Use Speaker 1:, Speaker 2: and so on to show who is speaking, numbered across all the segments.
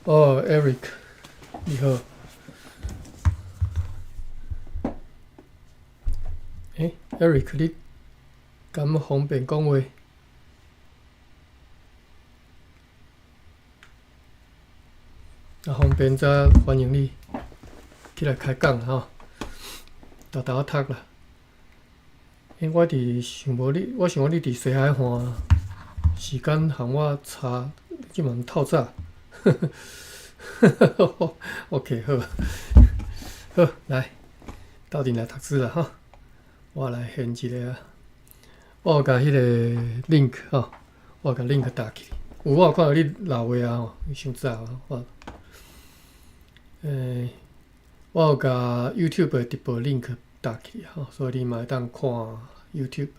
Speaker 1: 哦，Eric，你好。欸，Eric，你敢方便講話？若方便則歡迎你起來開講吼，沓沓仔讀啦。欸，我佇想無你，我想講你佇西海岸，時間和我差，這嘛透早。OK，好，好，來，鬥陣來讀書啦吼。我來現一下，我有共彼个 link 吼，我有共 link 打去。有我有看到你留話啊吼，你傷早啊，我，欸，我有共 YouTube 的直播 link 打去吼，所以你嘛會當看 YouTube。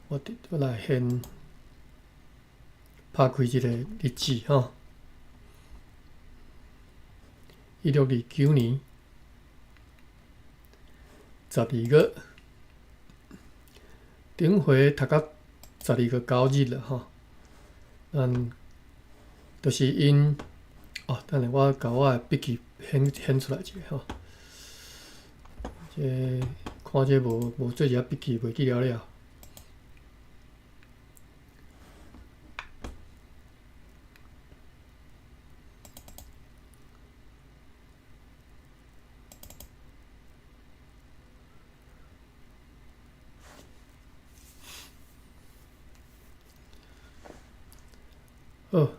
Speaker 1: 我我來先拍開這个日誌吼。1629年12月，頂回讀到12月9日啦吼。咱就是𪜶哦，等下我共我的筆記顯顯出來一下吼。這看這無無做一下筆記，袂記了了。好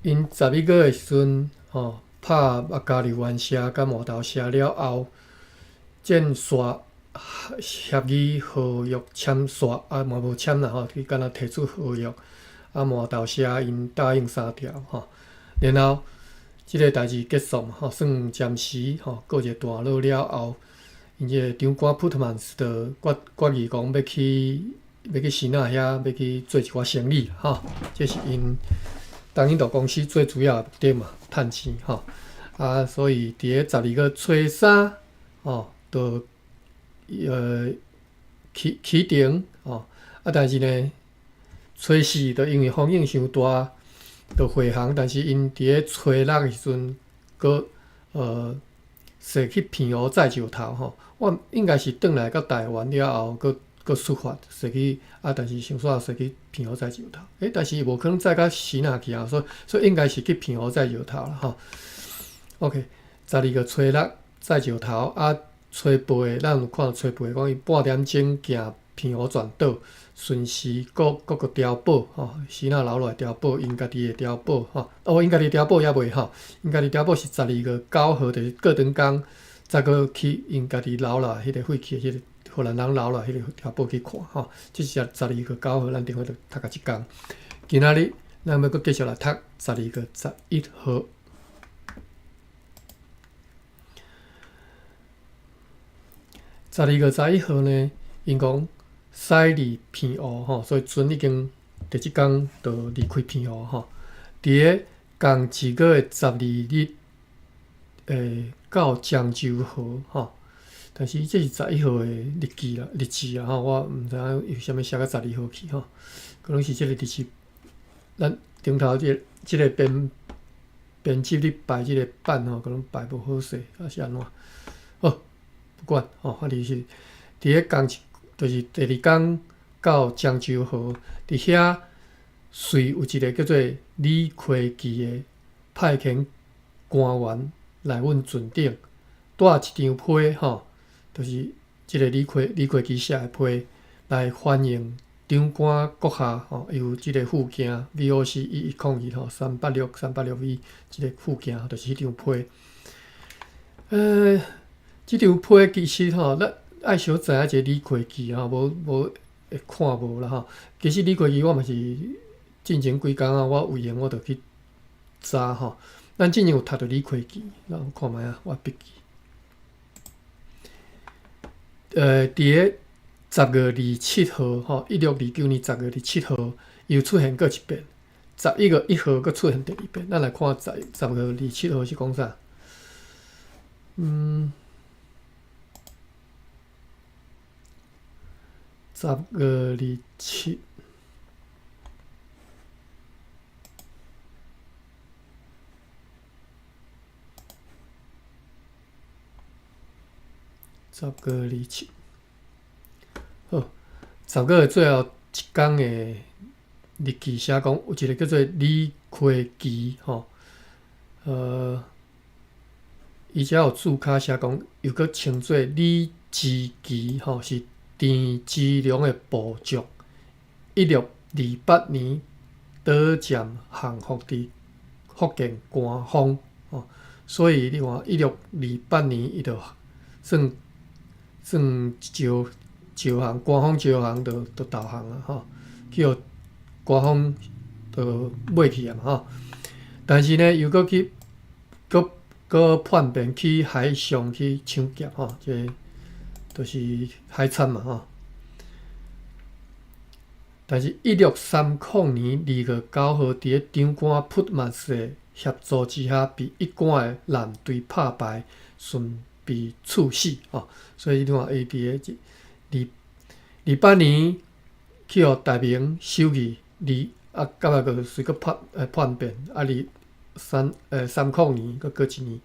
Speaker 1: ，𪜶11月的時陣，吼，拍阿加利灣社佮麻豆社了後，戰線協議合約簽煞，啊嘛無簽啦吼，伊敢若提出合約，啊麻豆社𪜶答應三條吼，然後這个代誌結束嘛吼，算暫時吼告一个段落了後。𪜶這個長官 Putmans 就決決議講欲去欲去支那遐，欲去做一寡生意吼。這是𪜶東印度公司最主要的目的嘛，趁錢吼。啊，所以佇咧十二月初三吼，就啟啟程吼。啊，但是呢，初四就因為風湧傷大，就回航。但是𪜶佇咧初六的時陣，閣駛去澎湖載石頭吼。我應該是轉來到台灣了後，閣閣出發駛去啊，但是想煞駛去澎湖載石頭。欸，但是伊無可能載到支那去啊，所以所以應該是去澎湖載石頭啦吼。OK，十二月初六載石頭啊，初八咱有看初八講伊半點鐘行澎湖全島，巡視各各個碉堡吼，支那留落來碉堡，𪜶家己的碉堡吼，哦，𪜶家己碉堡猶未吼，𪜶家己碉堡是十二月九號，就是過長工，才閣去𪜶家己留落來彼個廢棄的彼個荷蘭人留落來彼個碉堡去看吼。這是十二月九號，咱頂回就讀到這工。今仔日咱欲閣繼續來讀十二月十一號。十二月十一號呢，𪜶講駛離澎湖吼，所以船已經佇這工就離開澎湖吼。佇咧仝一月的十二日，到漳州河吼。但是這是十一號的日記啦，日誌啦吼，我毋知影為啥物寫到十二號去吼，可能是這個日誌，咱頂頭這個這個編編輯咧排這個版吼，可能排無好勢，抑是按怎？好，不管吼，反正是佇咧仝一，就是第二工到漳州河，佇遐隨有一個叫做李奎基的派遣官員來阮船頂，帶一張批吼，就是這個李奎李奎基寫的批來歡迎長官閣下吼，伊有這個附件 VOC 一一空二吼三八六三八六 V 這個附件，就是彼張批。這張批其實吼，咱愛小知影一個李奎基吼，無無會看無啦吼。其實李奎基我嘛是進前幾工啊，我有閒我就去查吼。咱進前有讀著李奎基，咱看覓啊，我筆記。佇咧十月二七號吼，一六二九年十月二七號又出現過一遍。十一月一號閣出現第二遍。咱來看十十月二七號是講啥？十月二七，十月二七，好，十月最後一工的日記寫講，有一個叫做李奎基吼，伊遮有註卡寫講，又閣稱做李之奇吼，是鄭芝龍的部將，一六二八年倒佔降服佇福建官方吼，所以你看一六二八年伊就算算招招降，官方招降就就投降啊吼，去予官方就買去啊嘛吼。但是呢，又閣去閣閣叛變去海上去搶劫吼，這個就是海賊嘛吼。但是，一六三零年二月九號，佇咧長官普曼斯的協助之下，被一貫的艦隊拍敗，順被處死吼。所以你看，伊佇咧二二八年去予大明收去，二啊，到尾閣隨閣叛叛變，啊二三三零年閣過一年，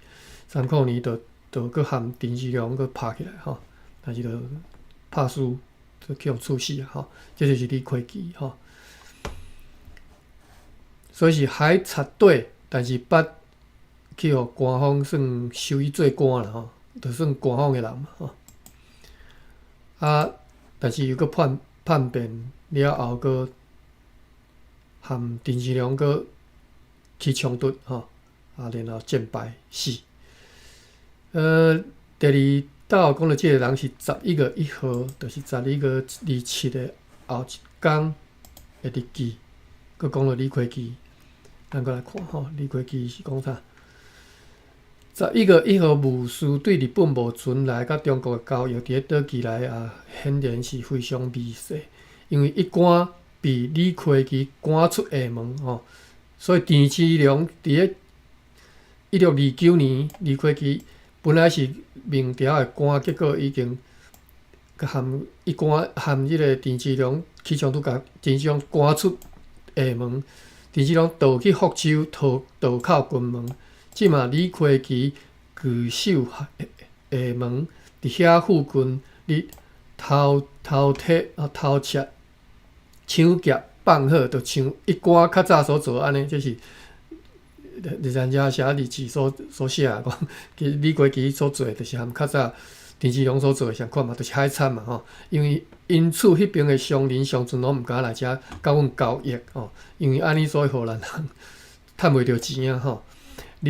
Speaker 1: 三零年就就閣和陳芝龍閣拍起來吼，但是就拍輸。就去予處死啊！吼，這就是李奎基吼。所以是海賊隊，但是捌去予官方算收去做官啦吼，就算官方的人嘛吼。啊，但是又閣叛叛變了後，閣和陳芝龍閣起衝突吼，啊，然後戰敗死。第二。頭講著這個人是十一月一號，就是十二月二七的後一工的日記，閣講著李奎基，咱閣來看吼，李奎基是講啥？ 11月1號，武士對日本無船來佮中國的交易，佇咧島其來也顯然是非常微細，因為一官被李魁奇趕出廈門吼，所以田志龍佇咧1629年，李魁奇本來是明朝的官，結果已經含一官含這个田志龍起衝突，共田志龍趕出廈門，田志龍逃去福州，逃逃靠金門。這馬李魁奇拒守廈門，佇遐附近咧偷偷提啊偷竊、搶劫、放火，就像一官較早所做按呢，這是人家寫日誌所所寫的講，其實李魁奇所做的就是含較早田志龍所做的相款嘛，就是海賊嘛吼。因為𪜶厝彼爿的商人上陣攏毋敢來遮佮阮交易吼，因為按呢所以荷蘭人趁袂著錢啊吼。而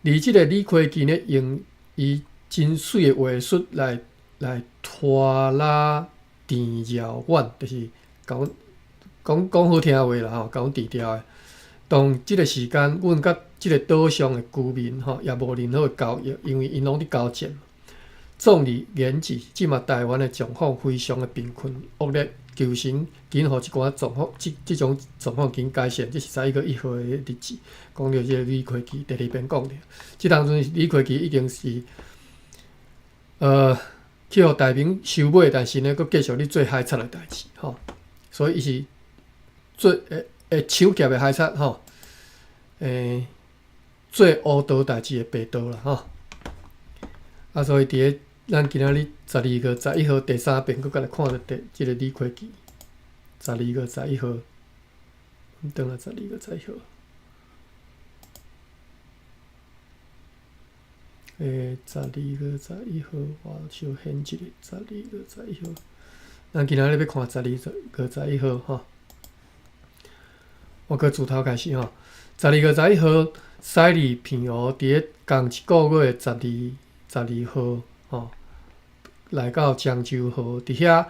Speaker 1: 而這个李魁奇呢，用伊真媠的話術來來拖拉鄭饒遠，就是共阮講講好聽話啦吼，共阮治掉的。當這个時間，阮佮這个島上的居民吼，也無任何的交易，因為𪜶攏佇交戰。總而言之，這馬台灣的狀況非常的貧困惡劣，求神緊予這寡狀況，這這種狀況緊改善。這是11月1號的日誌，講著這个李魁奇第二遍講著。這當陣李魁奇已經是，去予大明收買，但是呢，閣繼續咧做海賊的代誌吼。所以伊是做會會搶劫的海賊吼，做烏道代誌的白道啦吼。啊，所以佇咧咱今仔日12月11號第三遍，閣來看著第這个李魁奇。十二月十一號，轉來十二月十一號。十二月十一號，我小顯一下，十二月十一號。咱今仔日欲看十二月十一號吼，我閣自頭開始吼。十二月十一號，西里平湖佇咧仝一個月的十二十二號吼，來到漳州河，佇遐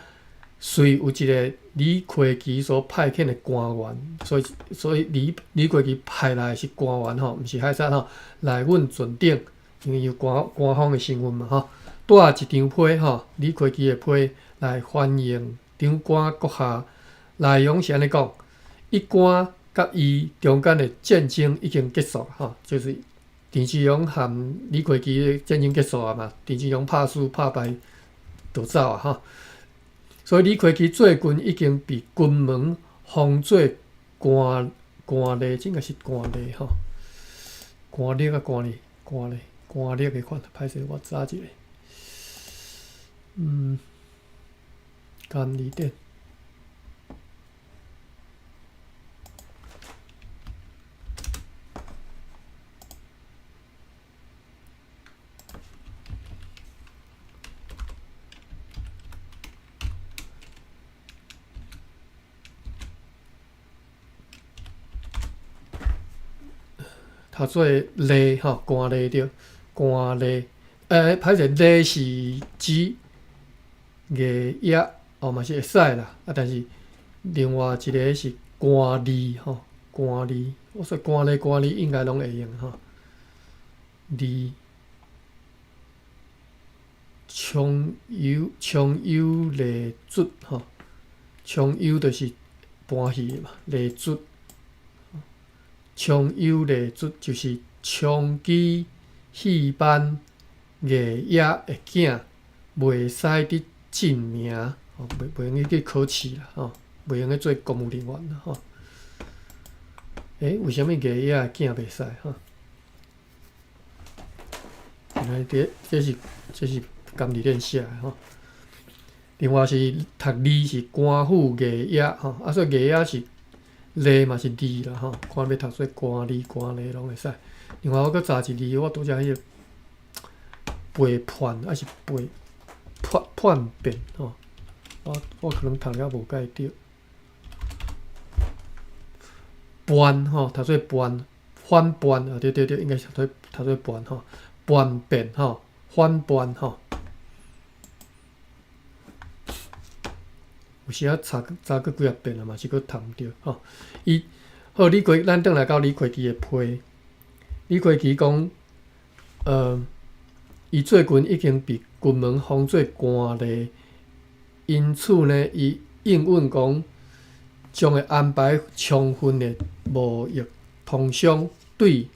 Speaker 1: 隨有一个李魁奇所派遣的官員，所以所以李李魁奇派來的是官員吼，毋是海賊吼，來阮船頂，因為有官官方的身份嘛吼，帶一張批吼，李魁奇的批來歡迎長官閣下。內容是按呢講，一官佮伊中間的戰爭已經結束吼，就是田志勇和李魁奇的戰爭結束啊嘛，田志勇拍輸拍敗就走啊吼。所以李魁奇最近已經被金門封做官官吏，這應該是官吏吼，官吏啊官吏官吏官吏的款，歹勢我查一下，監理點。讀做吏吼，官吏對，官吏，歹勢吏是指藝業哦，嘛是會使啦。啊，但是另外一个是官吏吼，官吏，我說官吏官吏應該攏會用吼。吏，倡優倡優吏卒吼，倡優就是搬戲的嘛，吏卒。倡優吏卒就是倡基戲班藝業的囝，袂使佇進名，吼，袂袂用去考試啦，吼，袂用去做公務人員啦，吼。為啥物藝業的囝袂使？吼？原來這這是這是監理練寫的吼。另外是讀字是官府藝業吼，啊，所以藝業是。吏嘛是字啦吼，看欲讀做官吏、官吏攏會使。另外我閣查一字，我拄才彼个背叛，抑是背叛叛變吼，我我可能讀了無蓋對。叛吼，讀做叛，反叛啊，對對對，應該是讀做讀做叛吼，叛變吼，反叛吼。有時仔查查閣幾仔遍啊，嘛是閣讀毋著吼。伊好，李魁，咱轉來到李魁奇的批。李魁奇講，伊最近已經被軍門封做官吏，因此呢，伊應允講將會安排充分的貿易通商，對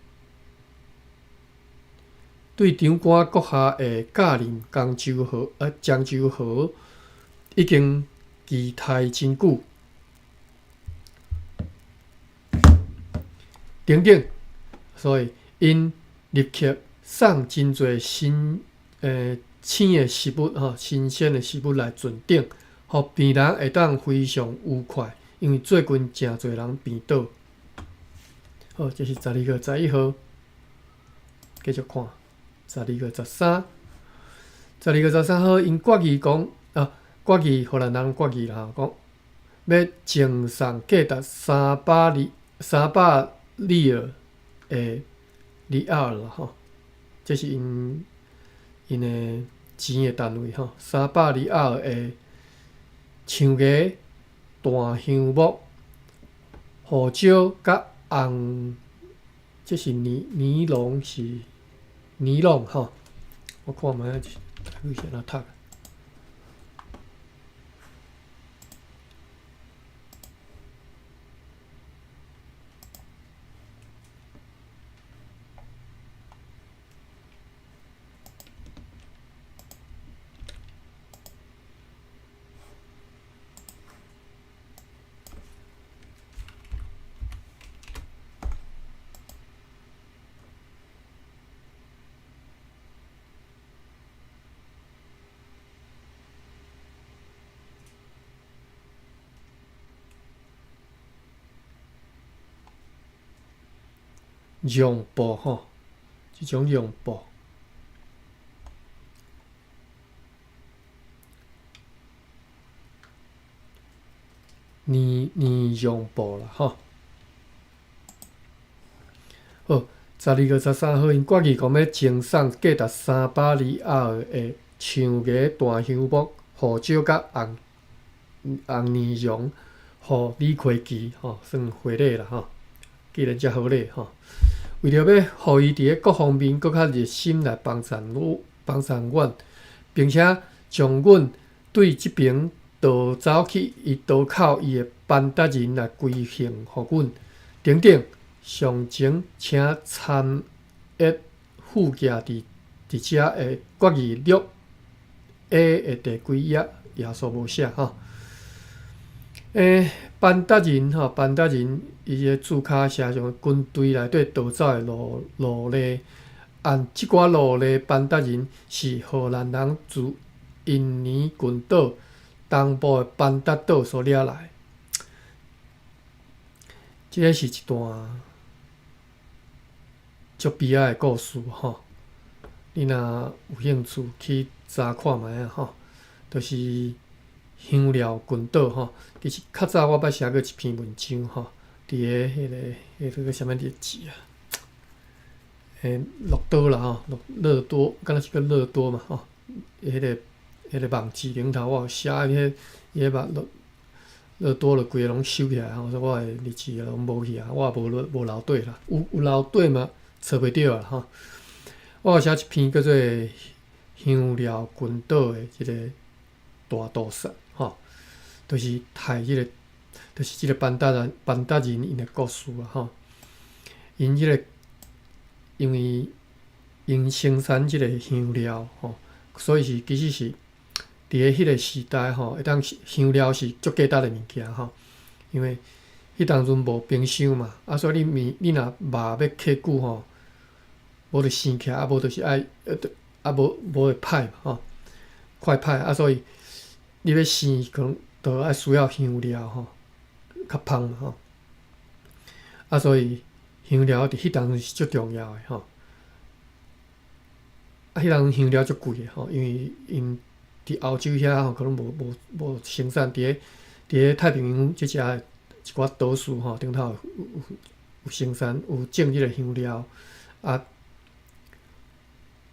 Speaker 1: 長官閣下的教任漳州河已經期待真久。等等，所以𪜶立刻送真濟新鮮的食物吼，新鮮的食物來進稟，予病人會當非常愉快，因為最近誠濟人病倒。好，這是12月11號，繼續看12月13，12月13號，𪜶決議講啊，決議荷蘭人決議啦，講欲贈送價值300里爾的里爾啦吼，這是𪜶的錢的單位吼，300里爾的象牙、檀香木、胡椒佮紅，這是尼龍是尼龍吼，我看覓仔台語是按怎讀。絨布吼，這種絨布，呢絨布啦吼。好，12月13號，𪜶決議講欲贈送價值300里爾的象牙、檀香木、胡椒佮紅呢絨，予李魁奇吼，算回禮啦吼。既然遮好禮吼，為著欲予伊佇咧各方面閣較熱心來幫贊阮，幫贊阮，並且將阮對這爿逃走去伊刀口伊的班達人來歸還予阮等等，詳情請參閱附件佇遮的決議錄 A 的第幾頁，耶穌無寫吼。班達人吼，班達人伊的註跤寫上軍隊內底逃走的奴隸，按這寡奴隸班達人是荷蘭人自印尼群島東部的班達島所掠來。這个是一段足悲哀的故事吼。你若有興趣去查看覓仔吼，就是香料群島吼。其實較早我捌寫過一篇文章吼，佇個彼個啥物日誌啊？樂多啦吼，樂多，敢若是叫樂多嘛吼？彼個網誌頂頭我有寫，彼個網樂樂多就規个攏收起來吼，所以我的日誌攏無去啊，我也無留底啦，有留底嘛，揣袂著啊吼。我有寫一篇叫做《香料群島》的這個大屠殺吼，就是刣這個，就是這個班達人𪜶的故事啊吼。𪜶這個因為𪜶生產這個香料吼，所以是其實是佇咧彼個時代吼，會當香料是足價值的物件吼。因為彼當陣無冰箱嘛，啊，所以你若肉欲較久吼，無就生起來，啊無就是愛，啊無會歹嘛吼，快歹啊，所以你欲生可能都愛需要香料吼，較芳嘛吼。啊，所以香料佇彼當陣是足重要的吼。啊，彼當陣香料足貴的吼，因為𪜶佇歐洲遐吼，可能無生產，佇咧太平洋這遮一寡島嶼吼，頂頭有生產有種這個香料啊，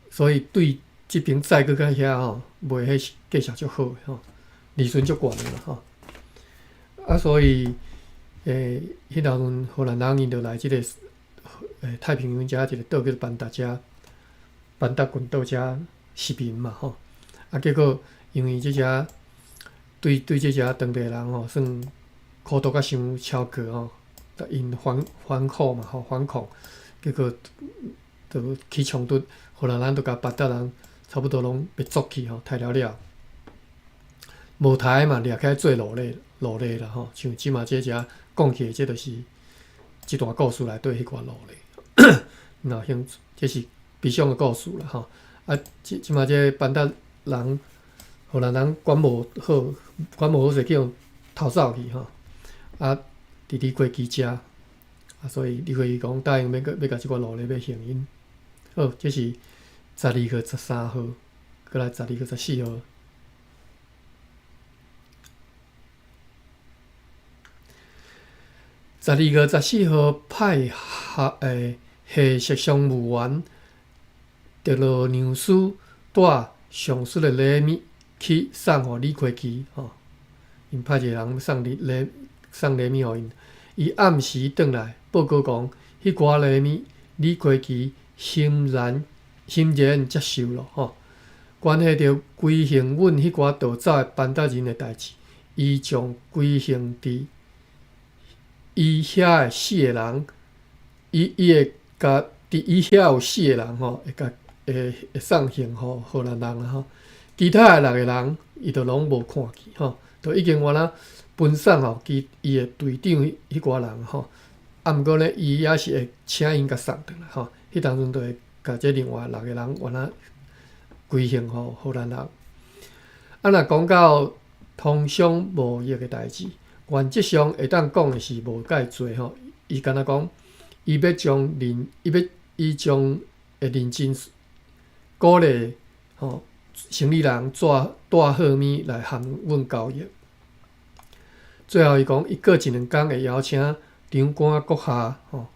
Speaker 1: 所以對這爿載過去遐吼，賣彼價錢足好的吼，利潤足懸的啦吼。啊，所以彼當陣荷蘭人𪜶就來這個太平洋遮一個島叫做班達遮，班達群島遮殖民嘛吼，啊結果因為這遮對對這遮當地人吼算苦毒甲傷超過吼，𪜶反反抗嘛吼反抗，結果就起衝突，荷蘭人就共班達人差不多攏欲捉去吼，刣了了，無刣嘛掠起來做奴隸奴隸啦吼，像這馬這遮講起來，這就是這段故事內底彼寡奴隸，若興趣，這是悲傷的故事啦吼。啊，這這馬這班達人，荷蘭人管無好，管無好勢去予偷走去吼。啊，佇李奎基遮，啊，所以李奎基講答應欲欲共這寡奴隸欲還𪜶。好，這是12號、13號，閣來12號、14號。12月14號派下下屬商務員德羅娘斯帶上述的禮物去送予李奎基吼，𪜶派一個人送禮禮送禮物予𪜶。伊暗時轉來報告講，彼寡禮物李奎基欣然欣然接受囉吼。關係著歸還阮彼寡逃走的班達人的代誌，伊將歸還佇伊遐的四個人，伊伊會共佇伊遐有四個人吼，會共會會送還予荷蘭人啦吼。其他的六個人，伊就攏無看去吼，就已經原來分送予其伊的隊長彼寡人吼。啊，毋過呢，伊也是會請𪜶共送轉來吼。彼當陣就會共這另外六個人原來歸還予荷蘭人。啊，若講到通商貿易的代誌，原則上會當講的是無蓋濟吼。伊敢若講，伊欲將認，伊欲伊將會認真鼓勵吼生理人帶帶好物來和阮交易。最後，伊講，伊過一兩工會邀請長官閣下吼，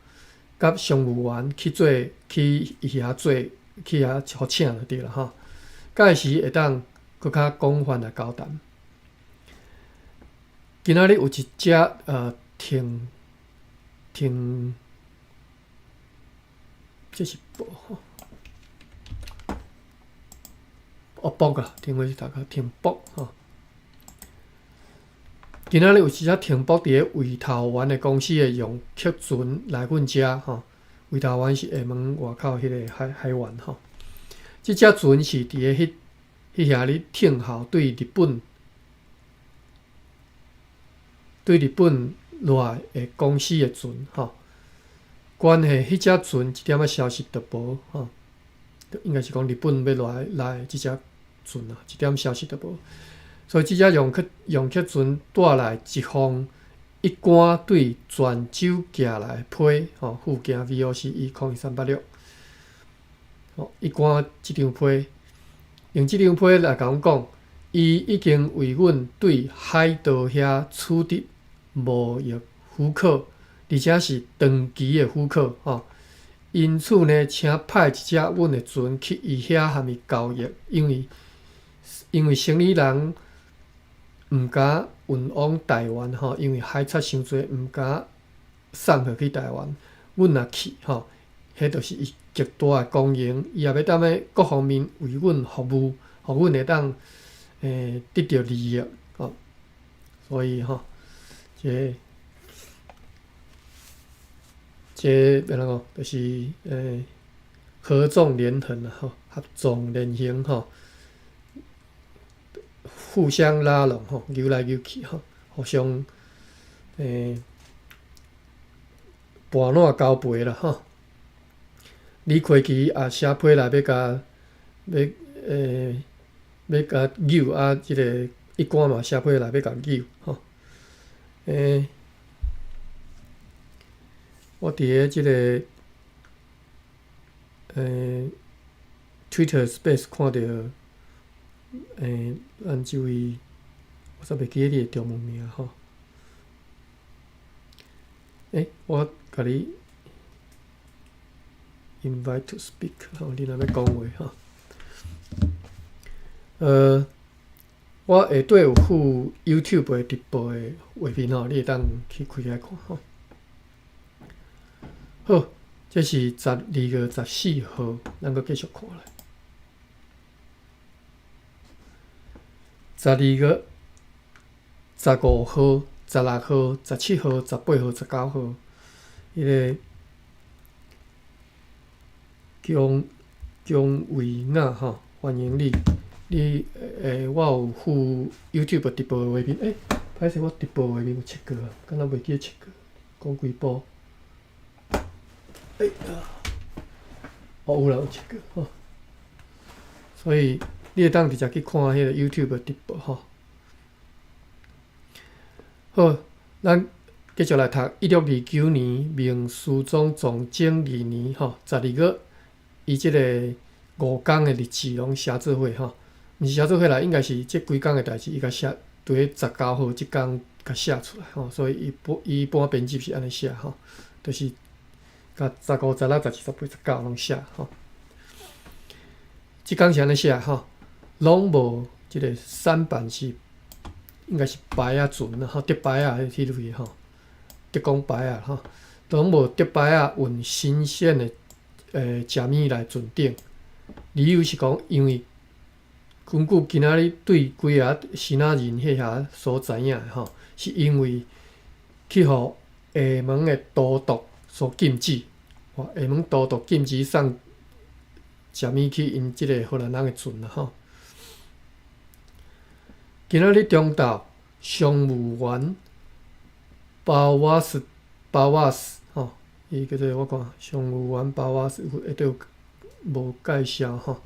Speaker 1: 佮商務員去做去伊遐做去遐予請就對啦吼。屆時會當閣較廣泛來交談。今仔日有一隻停停，這是報吼，哦卜啊，停過是讀個停卜吼。今仔日有一隻停泊佇咧維頭灣的公司的用客船來阮遮吼。維頭灣是廈門外口彼個海海灣吼。這隻船是佇咧彼彼遐咧聽候對日本對日本來的公司的船吼。關係彼隻船一點仔消息都無吼，應該是講日本欲來來的這隻船啊，一點消息都無。所以這隻用客用客船帶來一封一官對泉州寄來的批吼，附件 VOC 01386吼，一官這張批，用這張批來共阮講，伊已經為阮對海盜遐取得貿易許可，而且是長期的許可吼。因此呢，請派一隻阮的船去伊遐和伊交易，因為因為生理人毋敢運往台灣吼，因為海賊傷濟，毋敢送貨去台灣。阮若去吼，彼就是伊極大的光榮，伊也欲踮咧各方面為阮服務，予阮會當得著利益吼。所以吼，這這欲按怎講，就是合縱連橫啦吼，合縱連橫吼。互相拉攏吼，扭來扭去吼，互相盤撋交陪啦吼。李奎基也寫批來欲共欲欲共扭啊，這个一官嘛寫批來欲共扭吼。我佇咧這个Twitter Space 看著。咱這位，我煞袂記得你的中文名吼。我共你 invite to speak 吼，你若欲講話吼。我下底有附 YouTube 的直播的畫面吼，你會當去開來看吼。好，這是12月14號，咱閣繼續看來。12月15號、16號、17號、18號、19號，彼个姜姜維亞吼，歡迎你。你我有附 YouTube 直播的畫面，歹勢，我直播畫面有切過啊，敢若袂記得切過，講幾步。哎呀，哦，有啦，有切過吼。所以你會當直接去看彼個 YouTube 直播吼。好，咱繼續來讀1629年明思宗崇禎二年吼，12月，伊這个五工的日誌攏寫做伙吼，毋是寫做伙啦，應該是這幾工的代誌，伊共寫佇咧19號這工共寫出來吼，所以伊本伊本編輯是按呢寫吼，就是共15、16、17、18、19攏寫吼。這工是按呢寫吼，攏無這个舢板是應該是牌仔船啦吼，竹排仔彼類吼，竹篙排仔吼，攏無竹排仔運新鮮的食物來船頂。理由是講，因為根據今仔日對幾个支那人彼遐所知影的吼，是因為去予廈門的都督所禁止，廈門都督禁止送食物去𪜶這个荷蘭人的船啦吼。今仔日中晝，商務員包瓦斯包瓦斯吼，伊叫做我看商務員包瓦斯，下底有無介紹吼，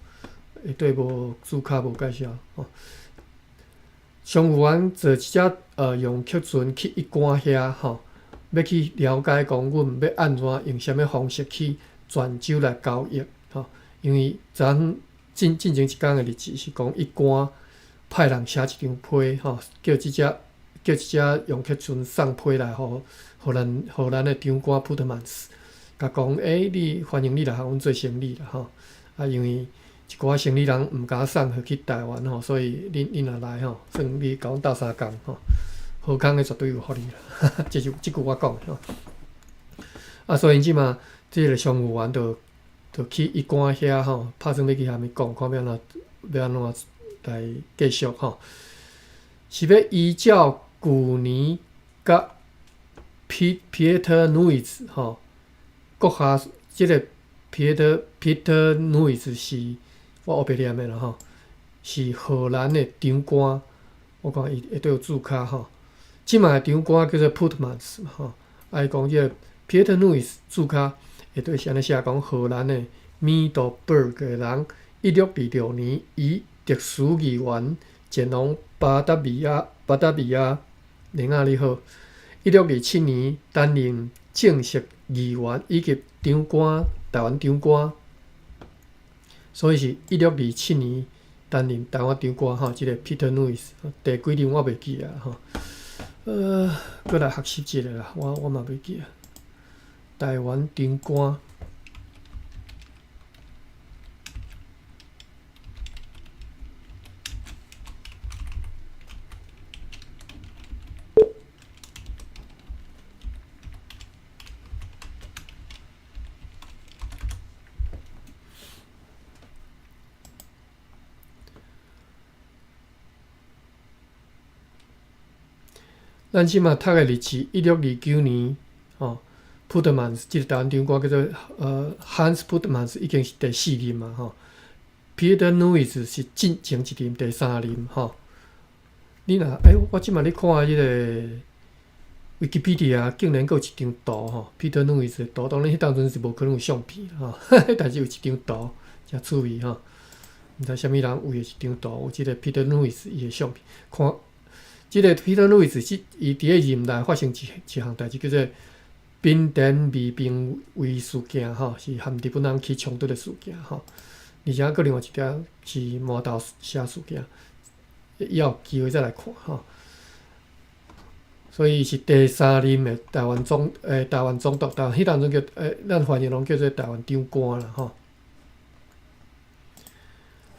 Speaker 1: 下底無註卡無介紹吼。商務員坐一隻用客船去一關遐吼，欲去了解講阮欲按怎用啥物方式去泉州來交易吼，因為昨進進前一工的日子是講一關派人寫一張批吼，叫這隻用客船送批來予荷蘭的長官普特曼斯，共講，你歡迎你來予阮做生意啦吼。啊，因為一寡生意人毋敢送貨去台灣吼，所以恁若來吼，算你共阮鬥相共吼，好康的絕對有予你啦。這是這句我講的吼。啊，所以這馬這个商務員就去一關遐吼，拍算欲去遐面講，看欲按怎欲按怎來繼續吼。是欲依照舊年佮 Pieter Nuys 吼，閣下這个 Peter Nuys 是我烏白念的啦吼，是荷蘭的長官，我看伊下底有註卡吼。這馬的長官叫做 Putmans 吼，啊伊講這个 Pieter Nuys 註卡下底是按呢寫講荷蘭的米多堡的人，1626年以特殊議員前往巴達維亞，巴達維亞，尼亞你好。1627年擔任正式議員以及長官，台灣長官，所以是1627年擔任台灣長官吼，這个 Peter Nuys 第幾任我袂記啊吼。閣來學習一下啦，我嘛袂記啊。台灣長官。咱這馬讀的日子，1629年，吼，普特曼斯這个台灣長官叫做Hans Putmans，已經是第四任嘛，吼。Peter Nuys 是進前一任第三任，吼。你若我這馬咧看彼个 Wikipedia，竟然閣有一張圖吼，Peter Nuys 的圖，當然彼當陣是無可能有相片吼，但是有一張圖，誠趣味吼。毋知啥物人畫的一張圖，有這个 Peter Nuys 伊的相片，看。這个 Peter Nuys 是伊佇咧任內發生一項代誌，叫做濱田美兵衛事件吼，是和日本人起衝突的事件吼。而且閣另外一條是饅頭社事件，以後有機會再來看吼。所以是第三任的台灣總督，台灣彼當陣叫咱翻譯攏叫做台灣長官啦吼。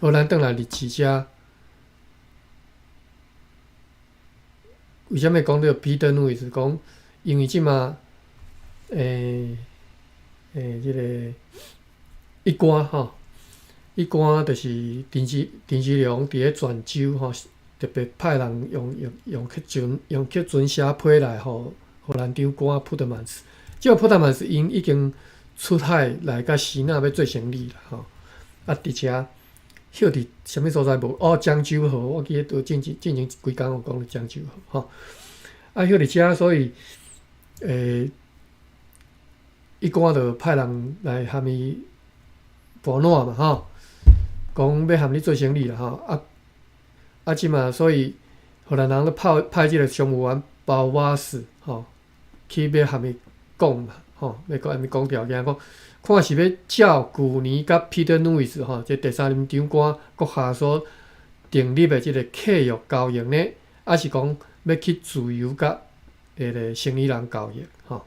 Speaker 1: 好，咱轉來日誌遮。為啥物講著 Peter Nuys？講因為這馬這个一官吼，一官就是陳其龍佇咧泉州吼，特別派人用去船寫批來予荷蘭長官普特曼斯。這個普特曼斯𪜶已經出海來佮支那欲做生理啦吼。啊，佇遮歇佇啥物所在無？哦，漳州河，我記得拄進前幾工有講漳州河吼。啊，歇佇遮，所以伊官就派人來含伊盤撋嘛吼，講欲含你做生理啦吼。啊啊，這馬所以荷蘭人咧派這個商務員包瓦斯吼，去欲含伊講嘛吼，欲佮伊講條件，講看是欲照舊年佮彼得路易斯吼，這第三任長官閣下所訂立的這個契約交易呢，抑是講欲去自由佮彼个生意人交易吼？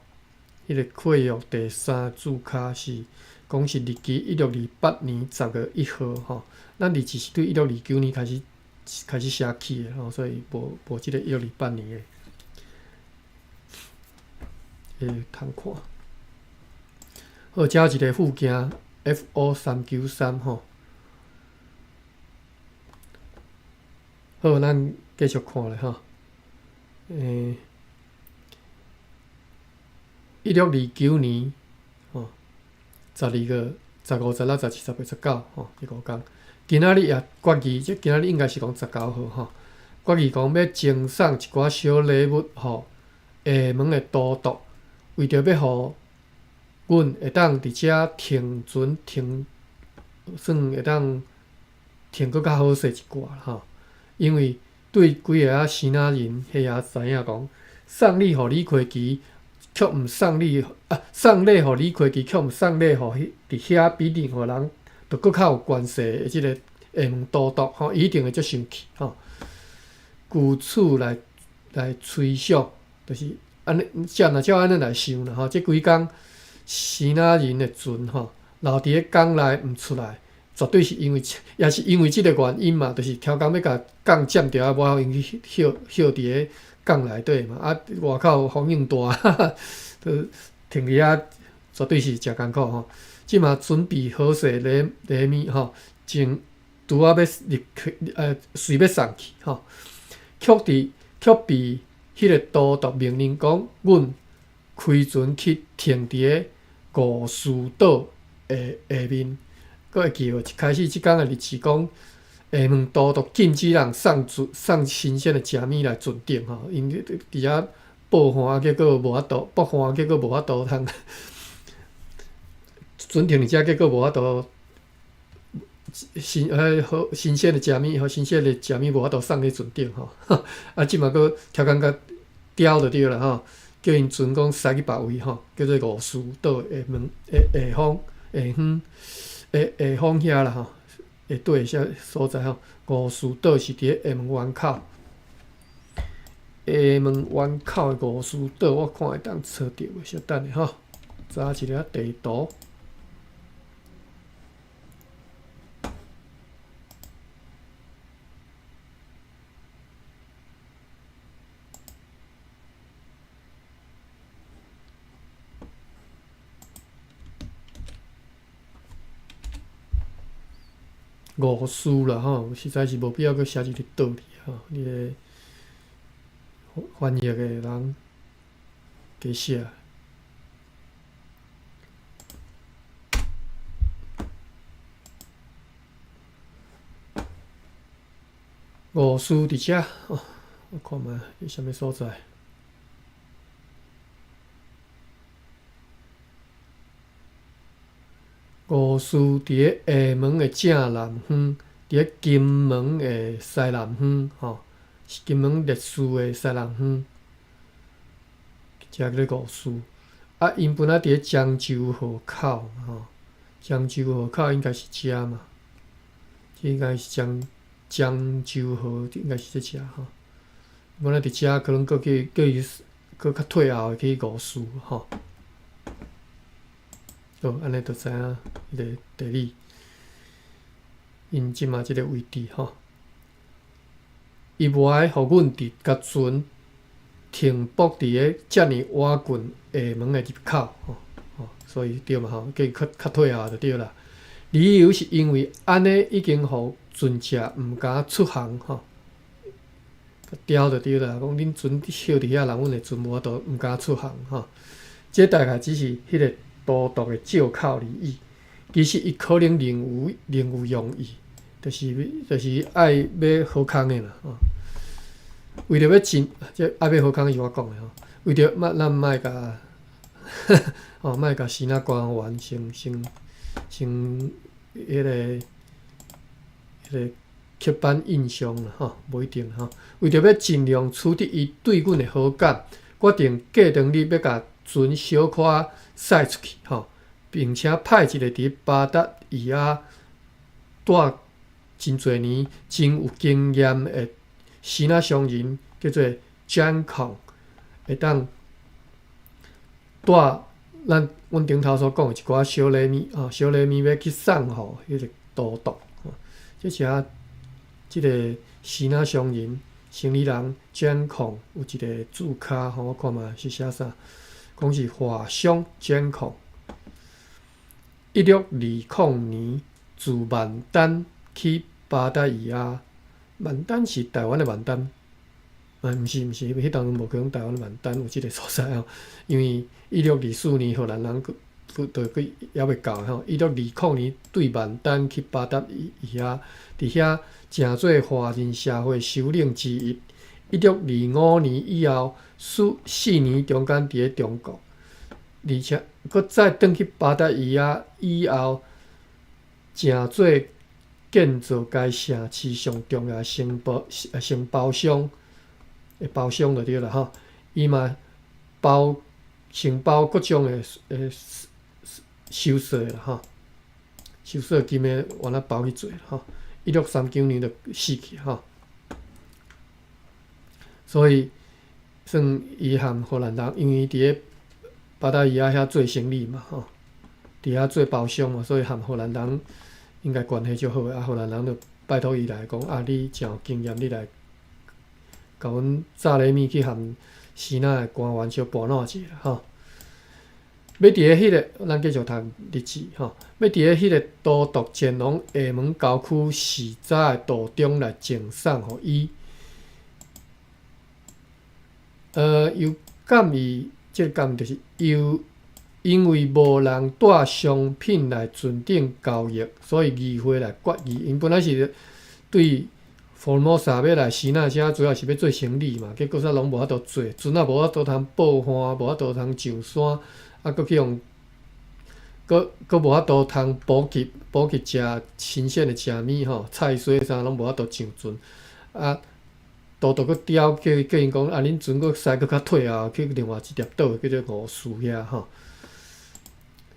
Speaker 1: 彼個契約第三註卡是講是日期1628年10月1號吼，咱日誌是對1629年開始寫起的吼，所以無這個一六二八年的會通看。好，遮一個附件 FO 393吼。好，咱繼續看咧吼。1629年吼，12月15、16、17、18、19吼，這五工。今仔日也決議，這今仔日應該是講19號吼。決議講欲贈送一寡小禮物予廈門的都督，為著欲予阮會當佇遮停船停，算會當停閣較好勢一寡吼。因為對幾个仔支那人，彼也知影講，送禮予李魁奇，卻毋送禮啊，送禮予李魁奇，卻毋送禮予彼佇遐比任何人都閣較有權勢的這個廈門都督吼，伊一定會足生氣吼。據此來推想，就是按呢，照若照按呢來想啦吼，這幾工支那人的船吼，留佇咧港內毋出來，絕對是因為，也是因為這個原因嘛，就是超工欲共港佔著啊，無予𪜶去歇歇佇咧港內底嘛，啊，外口風湧大，哈哈，都停佇遐，絕對是誠艱苦吼。這馬準備好勢禮物吼，正拄仔欲入去，隨欲送去吼，卻被彼個都督命令講，阮開船去停佇咧五絲島下下面。閣會記無？一開始這工的日子講，廈門都督禁止人送船送新鮮的食物來船頂吼，𪜶佇遐報岸，結果無法度報岸，結果無法度通船停佇遮，結果無法度新彼好新鮮的食物，予新鮮的食物無法度送去船頂吼。啊，這馬閣超工共刁就對啦吼，叫𪜶船講駛去別位吼，叫做五絲島下門下下方下方下下方遐啦吼，下底啥所在吼？五絲島是佇咧廈門灣口，廈門灣口的五絲島，我看會當揣著無？小等下吼，查一下地圖。五絲啦吼，實在是無必要閣寫一個島字吼，你個翻譯的人加寫。五絲佇遮，我看覓佇啥物所在？五絲佇咧廈門的正南方，佇咧金門的西南方，吼，是金門烈嶼的西南方，遮叫做五絲。啊，𪜶本來佇咧漳州河口，吼，漳州河口應該是遮嘛，這應該是漳州河，應該是這遮吼。本來佇遮可能閣去叫伊閣較退後去五絲，吼。好，按呢就知影彼个地理，𪜶這馬這个位置吼，伊無愛予阮佇共船停泊佇咧遮爾倚近廈門的入口，吼，吼，所以對嘛吼，叫伊較較退後就對啦。理由是因為按呢已經予船隻毋敢出航，吼。刁就對啦，講恁船歇佇遐，人阮的船無法度，毋敢出航吼。這大概只是彼個都督的借口而已。其實伊可能另有用意，就是愛欲好康的啦吼。為著欲盡，這愛欲好康是我講的吼。為著莫咱莫共吼莫共支那官員先彼個刻板印象啦吼，無一定吼。為著欲盡量取得伊對阮的好感，決定過當日欲共船小可駛出去吼，並且派一個佇巴達維亞蹛真濟年、真有經驗的支那商人，叫做蔣孔，會當帶咱阮頂頭所講的一寡小禮物吼，小禮物欲去送予彼個都督。這是啊，這個支那商人、生理人蔣孔有一個字跤吼，我看覓是寫啥？講是華商蔣孔。1620年，自萬丹去巴達維亞，萬丹是台灣的萬丹，啊，毋是毋是，彼當陣無講台灣的萬丹有這個所在吼，因為1624年荷蘭人閣閣閣猶未到吼，1620年對萬丹去巴達維亞，佇遐成做華人社會首領之一。1625年以後，四年中間佇咧中國，而且閣再轉去巴達維亞以後，成做建造該城市上重要的承包商，包商就對啦吼。伊嘛包承包各種的收稅啦吼，收稅金的原來包去做吼。1639年就死去吼。所以算伊和荷蘭人，因為佇咧巴達維亞遐做生意嘛吼，佇遐做包商嘛，所以和荷蘭人應該關係足好的。啊，荷蘭人就拜託伊來講，啊，你誠有經驗，你來共阮紮禮物去和支那的官員相盤撋一下吼。欲佇咧彼個，咱繼續讀日誌吼。欲佇咧彼個都督前往廈門郊區視察的途中來贈送予伊。有鑑於這個鑑就是又因為無人帶商品來船頂交易，所以議會來決議。𪜶本來是對福爾摩沙欲來支那遮，主要是欲做生理嘛，結果煞攏無法度做，船仔無法度通報岸，無法度通上山，啊，閣去予閣閣無法度通補給補給食新鮮的食物吼，菜蔬啥攏無法度上船，啊。都督閣刁叫叫𪜶講，啊，恁船閣駛閣較退後去另外一粒島叫做吳樹遐吼。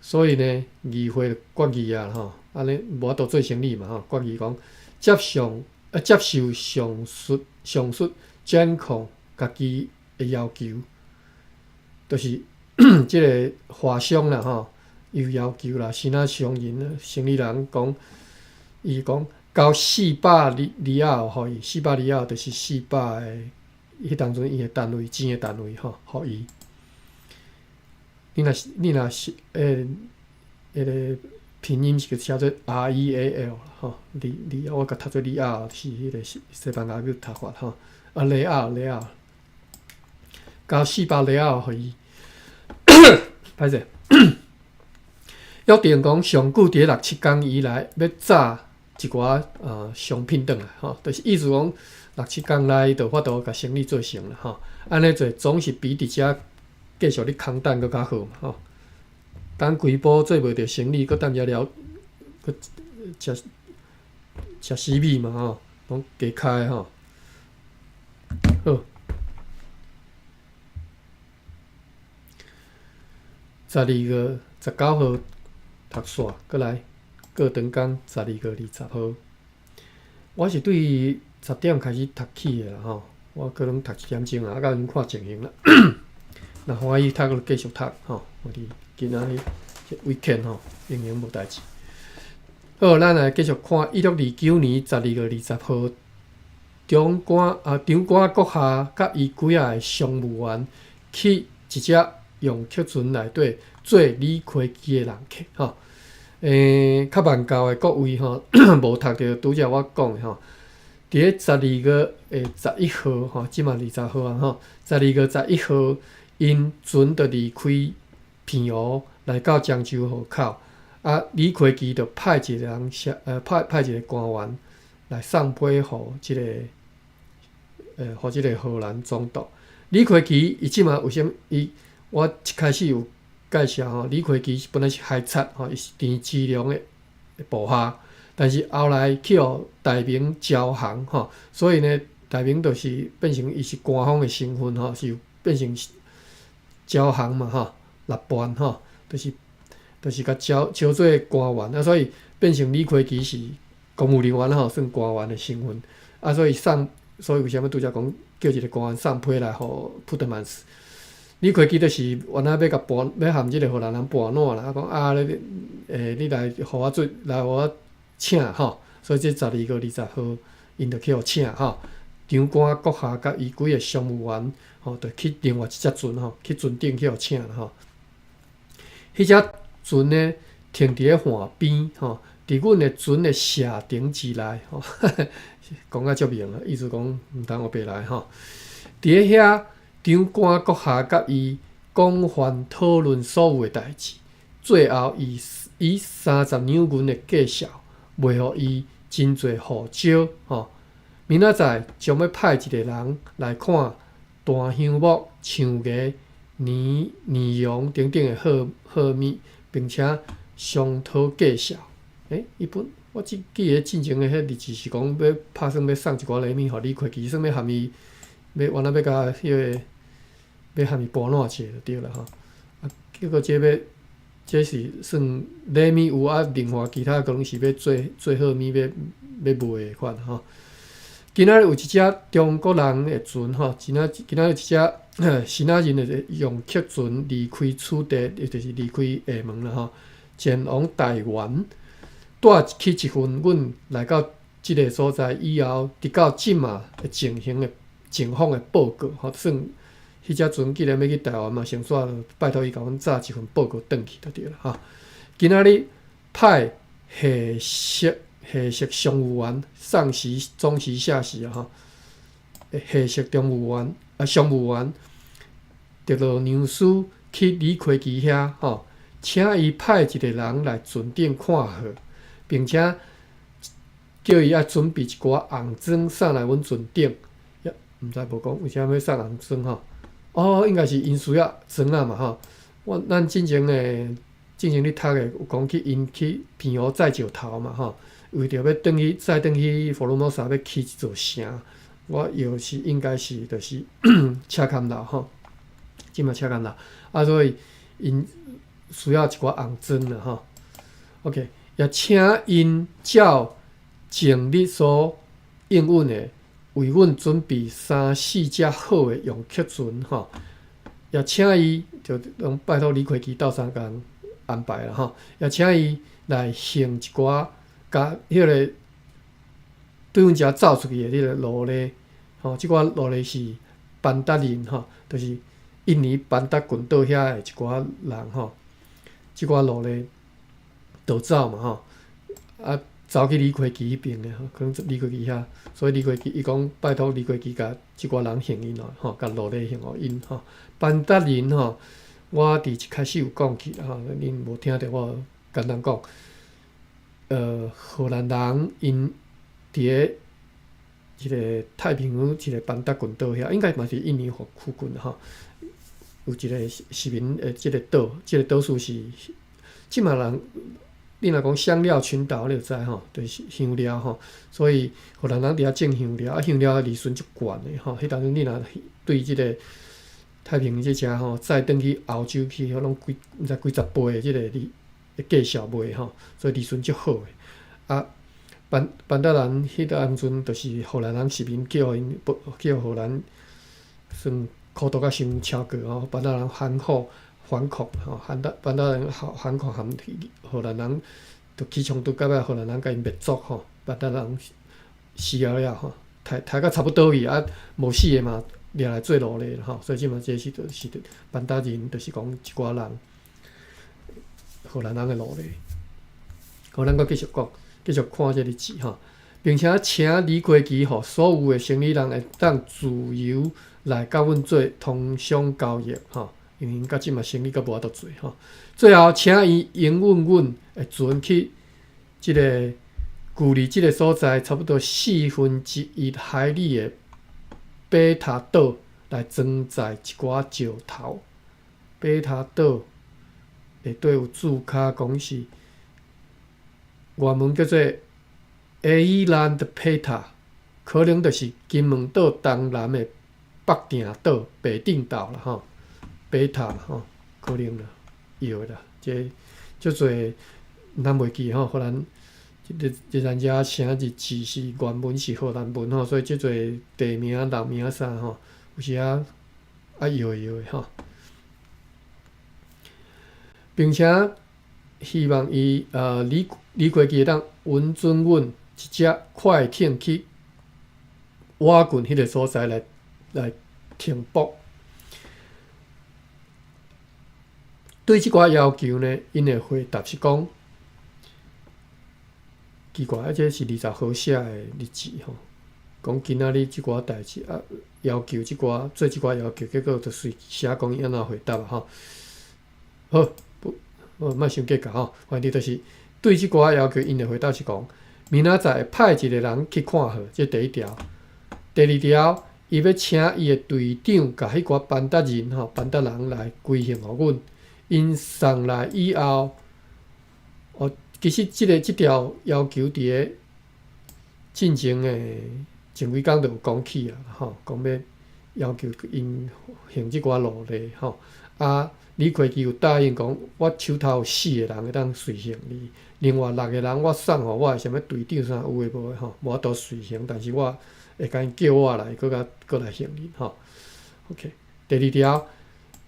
Speaker 1: 所以呢，議會決議啊吼，按呢無法度做生理嘛吼，決議講接受上述蔣孔家己的要求，就是這個華商啦吼，有要求啦，支那商人、生理人講，伊講。交400里爾予伊，四百里爾就是四百个，彼當陣伊的單位，錢的單位吼，予伊。你若是彼個拼音是寫做 REAL 吼，里里我共讀做里爾是彼個西班牙語讀法吼，啊里爾里爾，交四百里爾予伊。歹勢，約定講上久佇六七工以內欲紮一寡商品轉來吼，就是意思講六七工內就有法度共生意做成啦吼。按呢做總是比佇遮繼續咧空等閣較好嘛吼。等規晡做袂著生理，閣等遮了，閣食食死米嘛吼，攏加開吼。好，12月19號讀煞，閣來。過長工，12月20號，我是對10點開始讀起的啦吼，我可能讀一點鐘啊，啊，到陣看情形啦。若歡喜讀，就繼續讀吼。我佇今仔日 weekend 吼，仍然無代誌。好，咱來繼續看1629年12月20號，長官閣下佮伊幾仔個商務員去一隻用客船內底做理會計的人客吼。較慢教的各位吼，無讀著拄才我講的吼，佇佇咧十二月的十一號吼，這馬20號啊吼，十二月十一號，𪜶船就離開澎湖來到漳州河口。啊，李魁奇就派一個人，派一個官員來送批予這個，予這個荷蘭總督。李魁奇伊這馬為啥物？伊我一開始有介紹吼，李魁奇本來是海賊吼，伊是田志龍的部下，但是後來去予大明招降吼，所以呢，大明就是變成伊是官方的身份吼，是變成招降嘛吼，立叛吼，就是共招招做官員啊，所以變成李魁奇是公務人員吼，算官員的身份啊，所以送，所以為啥物拄才講叫一個官員送批來予普特曼斯？李魁奇就是原來欲共盤，欲含這個荷蘭人盤撋啦，啊講啊，你你來予我做，來予我請吼，所以這十二月20號，𪜶就去予請吼，長官閣下佮伊幾个商務員吼，就去另外一隻船吼，去船頂去予請啦吼，彼隻船呢停佇咧岸邊吼，佇阮的船的射程之內吼，講甲足明啊，意思講毋通烏白來吼。佇咧遐，長官閣下佮伊廣泛討論所有的代誌，最後伊以30兩銀的價數賣予伊真濟胡椒吼。明仔載將欲派一個人來看檀香木、象牙、綿綿絨等等的貨貨物。並且商討價數。欸，伊本我只記得進前的彼日子是講欲拍算欲送一寡禮物予李魁奇，算欲含伊，欲原來欲共彼个欲含伊盤撋一下就對啦吼。啊，結果這欲這是算禮物有啊，另外其他可能是欲做做好物欲欲賣的款吼。今仔日有一隻中國人的船吼，今仔今仔日一隻支那人的用客船離開此地，也就是離開廈門啦吼，前往台灣，帶去一份阮來到這个所在以後，直到這馬的情形的情況的報告吼，算彼隻船既然欲去台灣嘛，先煞拜託伊共阮紮一份報告轉去就對啦吼。今仔日派下屬下屬商務員，上司、中司、下司啊吼，下屬中務員啊商務員，特羅娘斯去李魁奇遐吼，請伊派一個人來船頂看貨，並且叫伊愛準備一寡紅磚送來阮船頂。毋知無講為啥欲送紅磚吼？哦，應該是𪜶需要磚仔嘛吼。我咱進前的進前咧讀的有講去𪜶去澎湖載石頭嘛吼，為著欲轉去再轉去福爾摩沙欲起一座城，我又是應該是就是赤崁樓吼，這馬赤崁樓啊，所以𪜶需要一寡紅磚啦吼。OK，也請𪜶照前日所應允的，為阮準備三四隻好的用客船吼，也請伊就攏拜託李魁奇鬥相共安排啦吼，也請伊來還一寡共彼个對阮遮走出去的彼个奴隸吼，這寡奴隸是班達人吼，就是印尼班達群島遐的一寡人吼，這寡奴隸逃走嘛吼，啊走去李魁奇彼邊的吼，可能李魁奇遐，所以李魁奇伊講拜託李魁奇共這寡人還𪜶哦，吼，共奴隸還予𪜶吼。班達人吼，我佇一開始有講起吼，恁無聽著我簡單講。荷蘭人𪜶佇咧一個太平洋一個班達群島遐，應該嘛是印尼附近吼，有一個殖民的這個島，這個島嶼是這馬人，你若講香料群島，你就知吼，就是香料吼，所以荷蘭人佇遐種香料，啊香料的利潤足懸的吼，彼當陣你若對這個太平洋這遮吼，載轉去歐洲去，彼攏幾毋知幾十倍的這個利價數賣吼，所以利潤足好的。啊，班班達人彼當陣就是荷蘭人殖民叫𪜶叫荷蘭算苦毒甲傷超過吼，班達人反抗反抗吼，班達班達人反抗含荷蘭人就起衝突，到尾荷蘭人共𪜶滅族吼，班達人死了了吼，刣刣甲差不多去啊，無死的嘛掠來做奴隸吼，所以這馬這是就是班達人，就是講一寡人荷蘭人的奴隸。好，咱閣繼續講，繼續看這個字吼。並且請李魁奇予所有的生理人會當自由來佮阮做通商交易，吼，因為𪜶到這馬生理閣無法度做，吼。最後請伊容允阮的船去這个距離這个所在差不多四分之一海里的貝塔島來裝載一寡石頭。貝塔島內底有註卡講是原文叫做 Eiland Peta，可能就是金門島東南的北碇島、白定島啦吼，貝塔吼，可能啦，對啦，這足濟咱袂記吼，荷蘭這個這咱遮寫日字是原文是荷蘭文吼，所以足濟地名、人名啥吼，有時仔愛搖搖的吼，並且希望伊李李魁奇會當允准阮一隻快艇去瓦郡彼个所在來來停泊。對這寡要求呢，𪜶的回答是講，奇怪，啊，這是20號寫的日誌吼，講今仔日這寡代誌啊，要求這寡做這寡要求，結果就隨寫講伊按怎回答啊吼。好，不，好，莫傷計較吼，反正就是對這寡要求，𪜶的回答是講，明仔載會派一个人去看好，這第一條。第二條，伊欲請伊的隊長共彼寡班達人吼，班達人來歸還予阮。𪜶送來以後，哦，其實這个這條要求佇个進前的前幾工就有講起啊，吼，講欲要求𪜶還這寡奴隸吼。啊，李魁奇有答應講，我手頭有四个人會當隨行你，另外六个人我送予我的啥物隊長啥有的無的吼，無法度隨行，但是我會共𪜶叫我來，閣共閣來還恁吼。OK，第二條，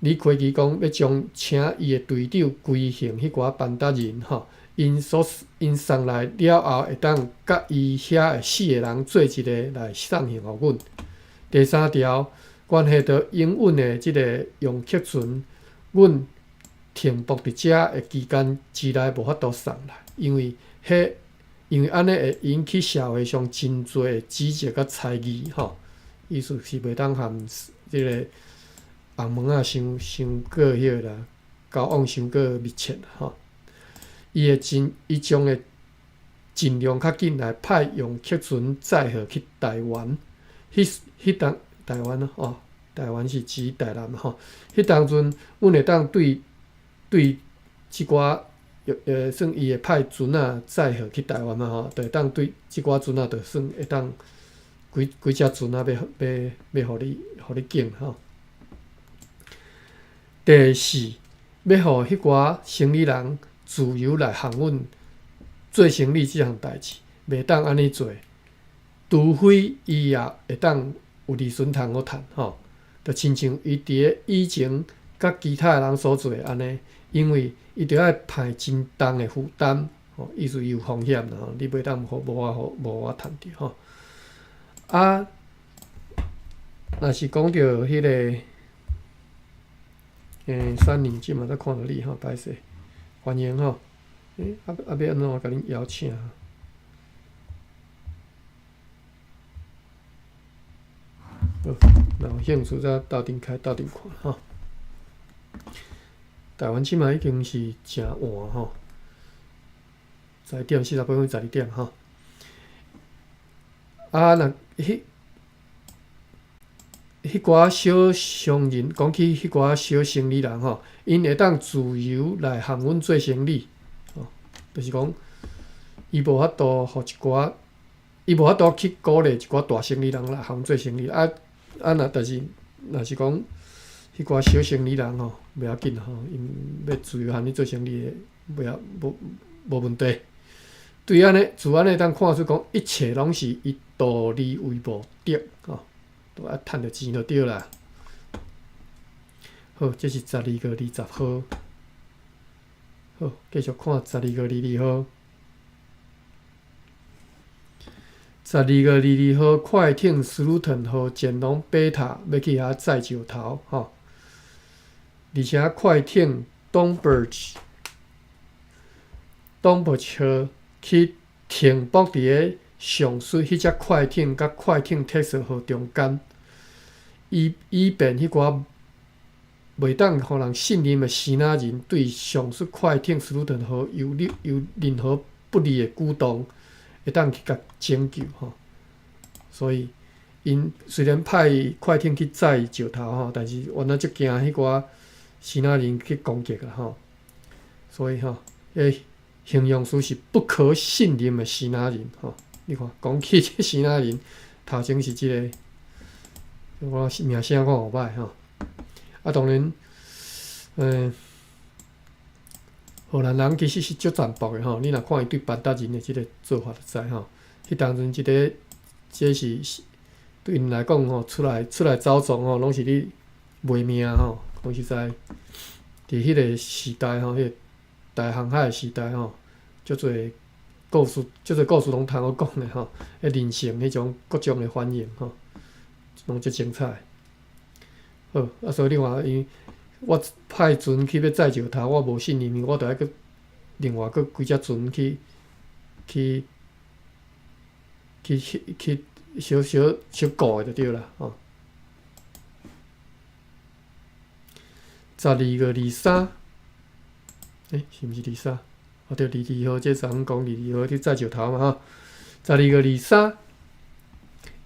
Speaker 1: 李魁奇講欲將請伊的隊長歸還彼寡班達人吼，𪜶所𪜶送來了後，會當佮伊遐的四个人做一个來送還予阮。第三條，關係著營運的這个用客船，阮停泊佇遮的期間之內無法度送來，因為彼因為按呢會引起社會上真濟的指責佮猜疑吼，意思是袂當和這个紅毛仔傷傷過彼个啦，交往傷過密切吼。伊會盡伊將會盡量較緊來派用客船載貨去台灣。彼彼當台灣哦，台灣是指台南吼。彼當陣，阮會當對對這寡算伊會派船仔載貨去台灣嘛吼，就會當對這寡船仔，就算會當幾幾隻船仔欲欲欲予你予你揀吼。第四，欲予彼寡生理人自由來和阮做生理這項代誌，袂當按呢做，除非伊也會當有利潤通好趁吼，就親像伊佇咧以前佮其他的人所做的按呢，因為伊著愛負真重的負擔，吼，意思伊有風險啦吼，你袂當予無法予無我趁著吼。啊，若是講著彼个，三年這馬才看著你吼，歹勢，歡迎吼。啊啊，欲按怎共恁邀請？好，若有興趣再鬥陣開鬥陣看吼。台灣這馬已經是誠晚吼，11點48分，12點吼。啊，若彼彼寡小商人，講起彼寡小生理人吼，𪜶會當自由來和阮做生理，吼，就是講，伊無法度予一寡，伊無法度去鼓勵一寡大生理人來和阮做生理。啊啊，若但是若是講，彼寡小生理人吼，袂要緊吼，𪜶欲自由和你做生理的，袂要無無問題。對按呢，自按呢會當看出講，一切攏是以圖利為目的，吼。都愛趁著錢就對啦。好，這是12月20號。好，繼續看12月22號。12月22號，快艇斯魯頓號前往貝塔，欲去遐載石頭，吼。而且快艇東伯東伯號去停泊佇个上述彼隻快艇佮快艇鐵索號中間，以便彼寡袂當予人信任的支那人對上述快艇斯魯頓號有任何不利的舉動，會當去共拯救吼。所以，𪜶雖然派快艇去載石頭吼，但是原來足驚彼寡支那人去攻擊啦吼。所以吼，彼形容詞是不可信任的支那人吼。你看，講起這支那人，頭前是這個，我名聲看有歹吼。啊，當然，荷蘭人其實是足殘暴的吼。你若看伊對班達人的這个做法就知吼。彼當陣這个，這是對𪜶來講吼，出來走撞吼，攏是咧賣命吼。講實在，佇彼个時代吼，彼个大航海時代吼，足濟故事，足濟故事攏通好講的吼。彼人性彼種各種的反應吼，攏足精彩。好，啊，所以你看伊，我派船去欲載石頭，我無信任伊，我著愛閣另外閣幾隻船去小小小顧的就對啦吼。12月23，欸，是毋是二三？哦對，22號，這昨昏講22號去載石頭嘛吼。十二月二三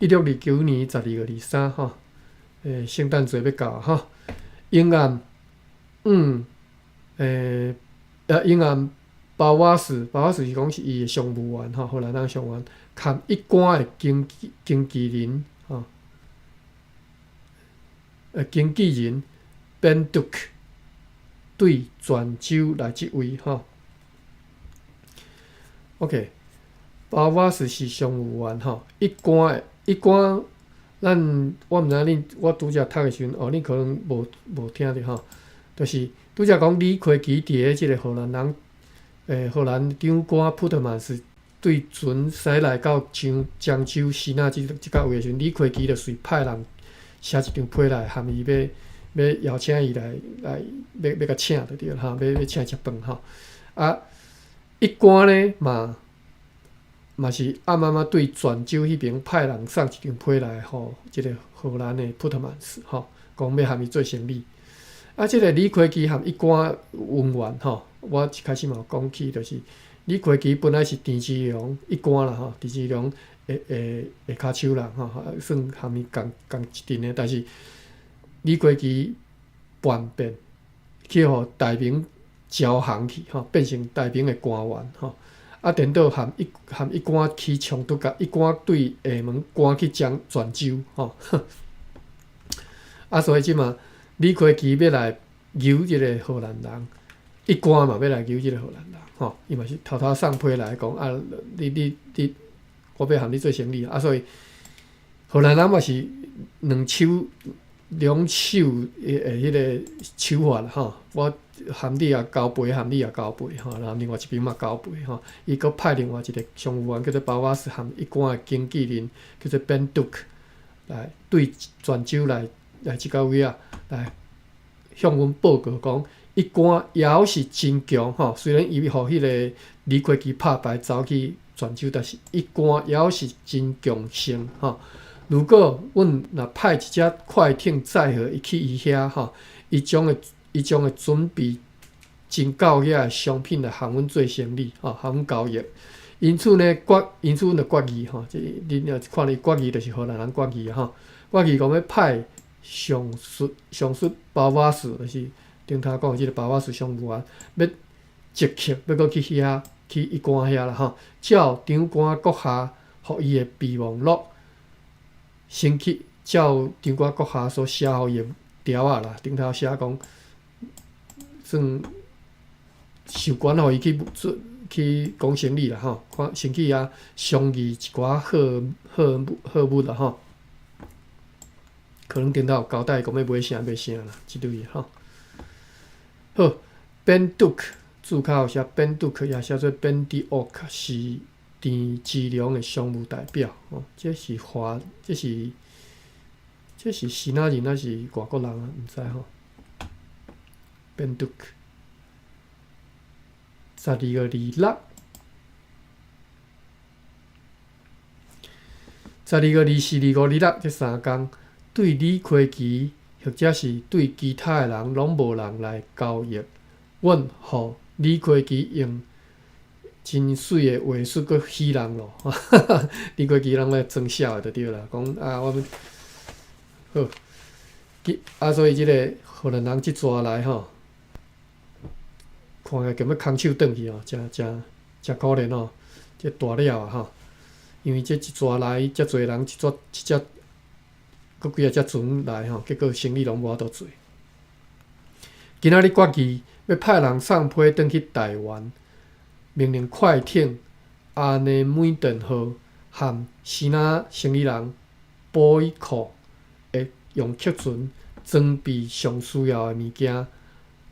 Speaker 1: ，1629年12月23吼。欸，聖誕節欲到吼，永暗，欸，啊，永暗包瓦斯，包瓦斯是講是伊的商務員吼，荷蘭人商務員，含一官的經紀人吼，經紀人邊篤對泉州來這位吼。OK，包瓦斯是商務員吼，一官的一官。咱我毋知影恁，我拄才讀的時陣，哦，恁可能無聽著吼，就是拄才講李魁奇佇咧這个荷蘭人，荷蘭長官普特曼斯對船駛來到漳州支那這個位的時陣，李魁奇就隨派人寫一張批來，含伊欲邀請伊來欲共請就對啦，吼，欲請食飯吼。啊，一官呢嘛是暗暗仔對泉州彼爿派人送一張批來，予這个荷蘭的普特曼斯吼，講欲含伊做生意。啊，這个李魁奇含一官恩怨吼，我一開始嘛有講起，就是李魁奇本來是鄭芝龍一官啦吼，鄭芝龍的下跤手人吼，算含伊仝一陣的，但是李魁奇叛變，去予大明招降去吼，變成大明的官員吼。啊，顛倒含一官起衝突，共一官對廈門趕去將泉州吼。啊，所以這馬李魁奇欲來搝這个荷蘭人，一官嘛欲來搝這个荷蘭人吼，伊嘛是偷偷送批來講啊，你，我欲含你做生意啊，所以荷蘭人嘛是兩手的彼个手法吼，我含你也交陪，含你也交陪吼，然後另外一邊嘛交陪吼，伊閣派另外一个商務員叫做包瓦斯，含一官的經紀人叫做邊篤來對泉州來這個位啊，來向阮報告講，一官猶是真強吼，雖然伊予彼个李魁奇拍敗走去泉州，但是一官猶是真強盛吼。如果阮若派一隻快艇載荷伊去伊遐吼，伊將會準備真夠遐的商品來含阮做生意吼，含阮交易。因此呢，因此阮就決議吼，這恁若看伊決議就是荷蘭人決議吼，決議講欲派上述包瓦斯，就是頂頭講的這个包瓦斯商務員，欲即刻欲閣去遐去一官遐啦吼，照長官閣下予伊的備忘錄。先去照長官閣下所寫予伊的條仔啦，頂頭寫講，算授權予伊去做去講生意啦吼，看先去遐商議一寡好物啦吼。可能頂頭有交代講欲買啥買啥啦，這類的吼。好，邊篤註腳有寫邊篤，也寫做邊滴沃克，是鄭芝龍的商務代表吼，這是支那人抑是外國人啊？毋知吼。邊篤12月26， 12月24、25、26這三工，對李魁奇或者是對其他的人，攏無人來交易。阮予李魁奇用真媠的話術閣戲人咯，李魁奇攏來裝痟的就對啦，講啊，我們好，啊，所以這个荷蘭人這逝來吼，看起來共欲空手轉去哦，誠誠誠可憐哦，這大了啊吼，因為這一逝來遮濟人，一逝一隻，閣幾仔隻船來吼，結果生意攏無法度做。今仔日決議欲派人送批轉去台灣，命令快艇阿內美頓號和支那生理人保伊庫的用客船裝備上需要的物件，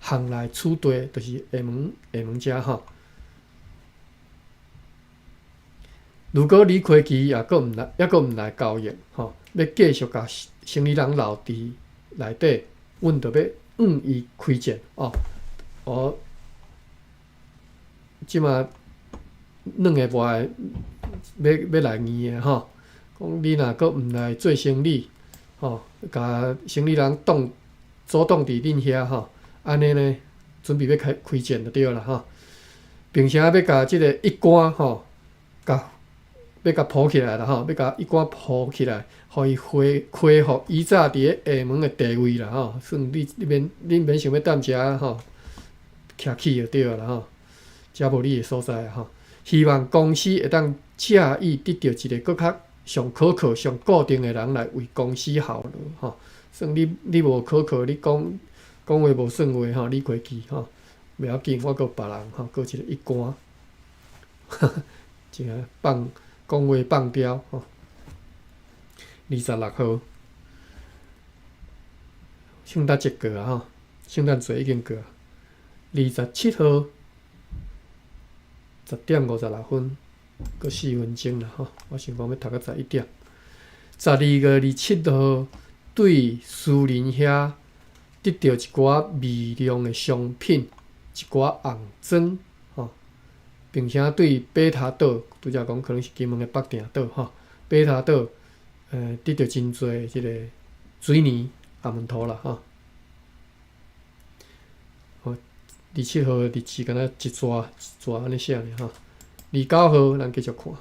Speaker 1: 航來此地，就是廈門廈門遮吼。如果李魁奇抑閣毋來，抑閣毋來交易吼，欲繼續共生理人留佇內底，阮就欲向伊開戰哦。我這馬軟的無愛，欲欲來硬的吼。講你若閣毋來做生理，吼，共生理人擋阻擋佇恁遐吼，按呢呢，準備欲開開戰就對啦吼。並且欲共這个一竿吼，共欲共抱起來啦吼，欲共一竿抱起來，予伊恢恢復以早佇咧廈門的地位啦吼。算你你免你免想欲踮遮吼，徛起就對啦吼。遮無你的所在吼。希望公司會當藉意得著一个閣較上可靠、上固定的人來為公司效勞吼。算你你無可靠，你講講話無算話吼，李魁奇吼，袂要緊，我閣有別人吼，閣一个一竿，真正放講話放刁吼。26號，聖誕節過啊吼，聖誕節已經過啊。27號10點56分，閣4分鐘啦吼。我想講欲讀到11點。12月27號，對士林遐得著一寡微量的商品，一寡紅磚吼，並且對白塔島，拄才講可能是金門的北碇島吼，白塔島得著真濟這个水泥紅毛土啦吼。好，27號的日子敢若一逝一逝按呢寫爾吼。29號，咱繼續看。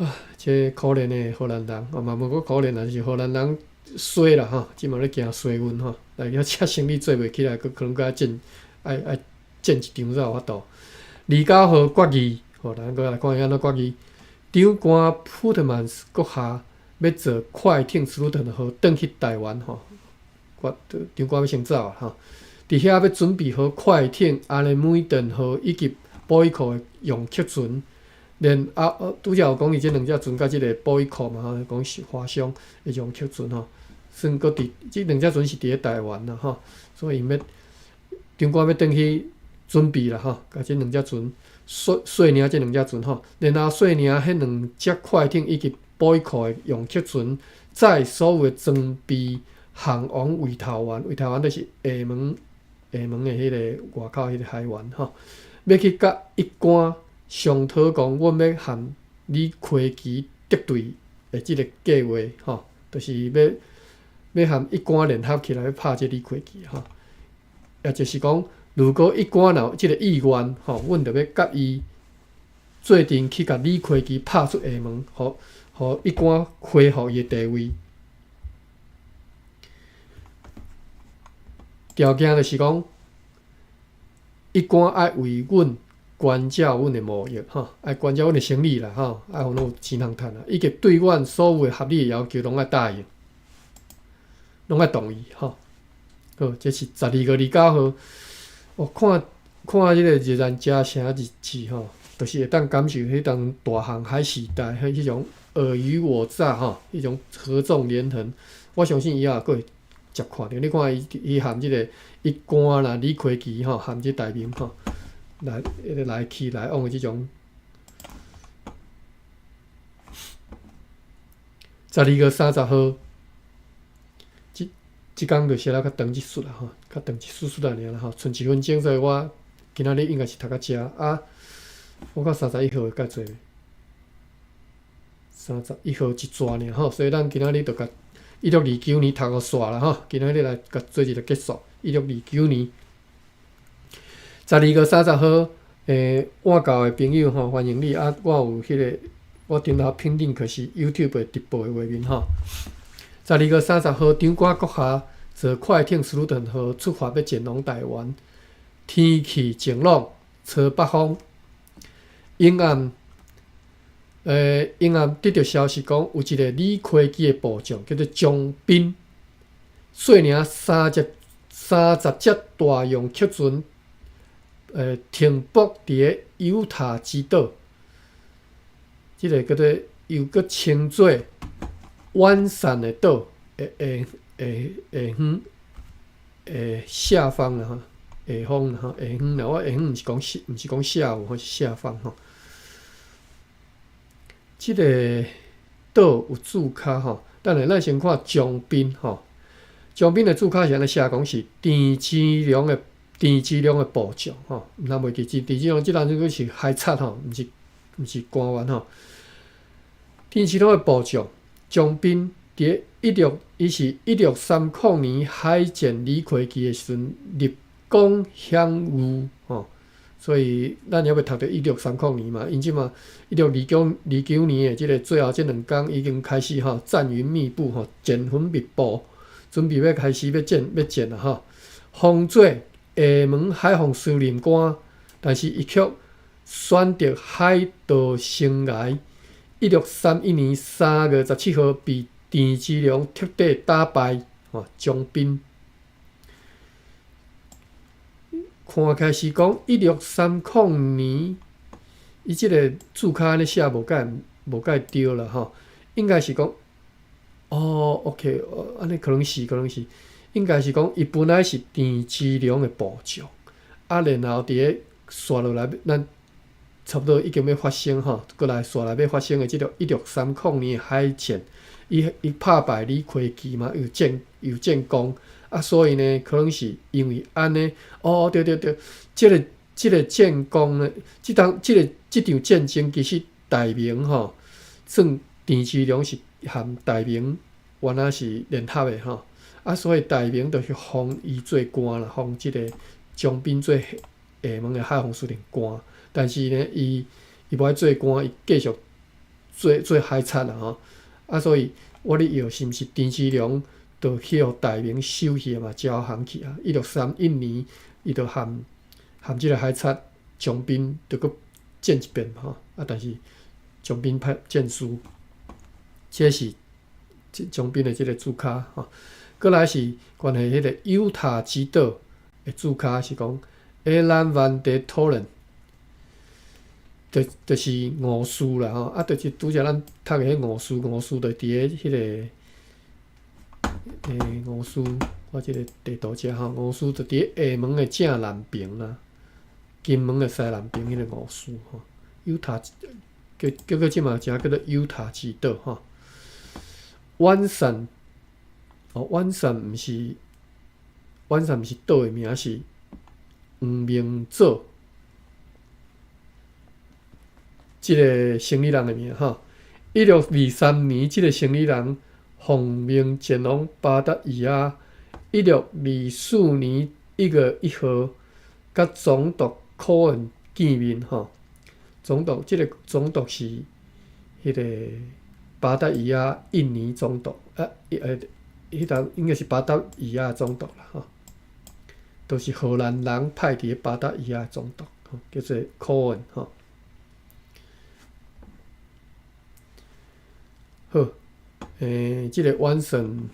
Speaker 1: 啊，這可憐的荷蘭人，哦嘛無講可憐啦，就是荷蘭人衰啦吼，這馬咧行衰運吼，來遐遮生理做袂起來，閣可能閣愛戰愛愛戰一場才有法度。29號決議，吼，咱閣來看伊按怎決議。長官普特曼斯閣下欲坐快艇斯魯頓號轉去台灣吼，決長官欲先走啊吼。佇遐欲準備好快艇阿內美頓號以及保伊庫的用客船，然後拄才有講伊這兩隻船佮這个保伊庫嘛吼，講是華商的用客船吼，算閣佇這兩隻船是佇咧台灣啦吼，所以𪜶欲長官欲轉去準備啦吼，共這兩隻船率率領這兩隻船吼，然後率領彼兩隻快艇以及保伊庫的用客船，載所有的裝備航往圍頭灣，圍頭灣就是廈門廈門的彼个外口彼个海灣吼，欲去佮一竿商討講，阮欲和李魁奇敵對的這个計劃吼，就是欲欲和一竿聯合起來欲拍這李魁奇吼，也就是講，如果一竿若有這个意願吼，阮就欲佮伊做陣去共李魁奇拍出廈門，予予一竿恢復伊的地位。條件就是講，一竿愛為阮關照阮的貿易吼，愛關照阮的生理啦吼，愛予阮有錢通趁啊，以及對阮所有的合理的要求攏愛答應，攏愛同意吼。好，這是12月29號，我看看這个熱蘭遮城日誌吼，就是會當感受彼當大航海時代彼彼種爾虞我詐吼，彼種合縱連橫。我相信以後閣會接看著，你看伊伊含這个一竿啦、李魁奇吼，含這大明吼，來彼个來去來往的這種。12月30號，這這工就寫了較長一絲啦吼，較長一絲絲仔爾啦吼，賰一分鐘，所以我今仔日應該是讀到遮啊。我到31號會蓋濟未？ 31號一逝爾吼，所以咱今仔日就共一六二九年讀予煞啦吼，今仔日來共做一个結束。1629年12月30號，倚舊的朋友吼，歡迎你啊！我有彼个，我頂頭片頂可是 YouTube 的直播的畫面吼。12月30號，長官閣下坐快艇斯魯頓號出發欲前往台灣，天氣晴朗，吹北風。永暗，永暗得著消息講，有一个李魁基的部將叫做張斌，率領30隻大洋客船，停泊佇个猶他之島，這个叫做又閣稱做遠山的島的下下下方的下方啦吼，下方啦吼，下方啦，我下方毋是講下午，是下方吼。這个島有註卡吼，等下咱先看張斌吼，張斌的註卡是按呢寫講是鄭芝龍的部將吼，毋通袂記鄭芝龍這人這是海賊吼，毋是官員吼。鄭芝龍的部將張斌佇伊是1630年海戰李魁基的時陣立功享譽吼，所以咱猶未讀著1630年嘛，𪜶這馬1629年的這个最後這兩工已經開始吼戰雲密布吼，戰雲密布，準備欲開始欲戰啊吼。封做廈門海防司令官，但是伊卻選擇海盜生涯。1631年3月17號被鄭芝龍徹底打敗，吼張斌。看起來是講1630年，伊這个註卡按呢寫無蓋對啦吼，應該是講，哦，OK，按呢可能是，應該是講伊本來是鄭芝龍的部將，啊，然後佇咧紲落來，咱差不多已經欲發生吼，閣來紲來欲發生的這个1630年的海戰，伊拍敗李魁基嘛，有戰功，啊，所以呢，可能是因為按呢，哦，對對對，這个戰功呢，這場戰爭其實大明吼，算鄭芝龍是和大明原來是聯合的吼，啊，所以大明就是封伊做官啦，封這个張斌做廈門的海防司令官，但是呢，伊無愛做官，伊繼續做海賊啦吼，啊，所以我咧臆是毋是鄭芝龍就去予大明收去嘛，招降去啊？1631年，伊就和這个海賊張斌就閣戰一遍吼，啊，但是張斌歹戰輸，這是張斌的這个註卡吼。閣來是關係彼个猶他之島的註卡是講 Eiland van de Toren，就是吳樹啦吼，啊，就是拄才咱讀的彼吳樹，吳樹就佇咧彼个吳樹，我這个地圖遮吼，吳樹就佇咧廈門的正南爿啦，金門的西南爿彼个吳樹吼，猶他叫做這馬正叫做猶他之島吼。遠山哦，遠山毋是島的名，是黃明祖這个生理人的名吼。1623年，這个生理人奉命前往巴達維亞。1624年1月1號，佮總督科恩見面吼。總督，這个總督是彼个巴達維亞印尼總督啊，彼當應該是巴達維亞總督啦吼，都是荷蘭人派佇咧巴達維亞總督，叫做科恩吼。好，這个遠山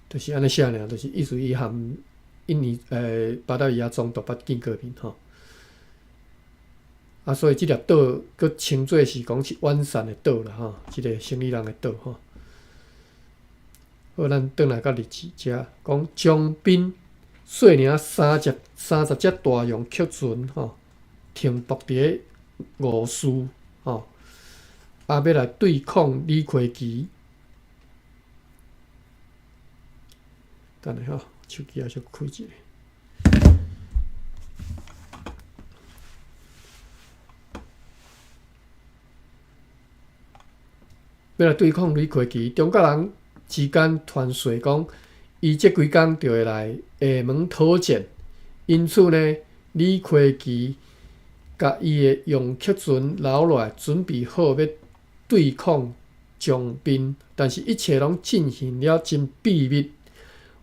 Speaker 1: 就是按呢寫爾，就是意思伊和印尼巴達維亞總督捌見過面吼。啊，所以這粒島閣稱做是講是遠山的島啦吼，這个生理人的島吼。好，咱轉來到日誌遮，講張斌率領30隻大洋客船吼，停泊佇咧吳樹吼，啊，欲來對抗李魁基。等下吼，手機仔小開一下。欲來對抗呂開其。中國人之間傳說講，伊這幾工就會來廈門討戰，因此呢，李魁奇共伊的楊克船留落來，準備好欲對抗張斌，但是一切攏進行了真秘密。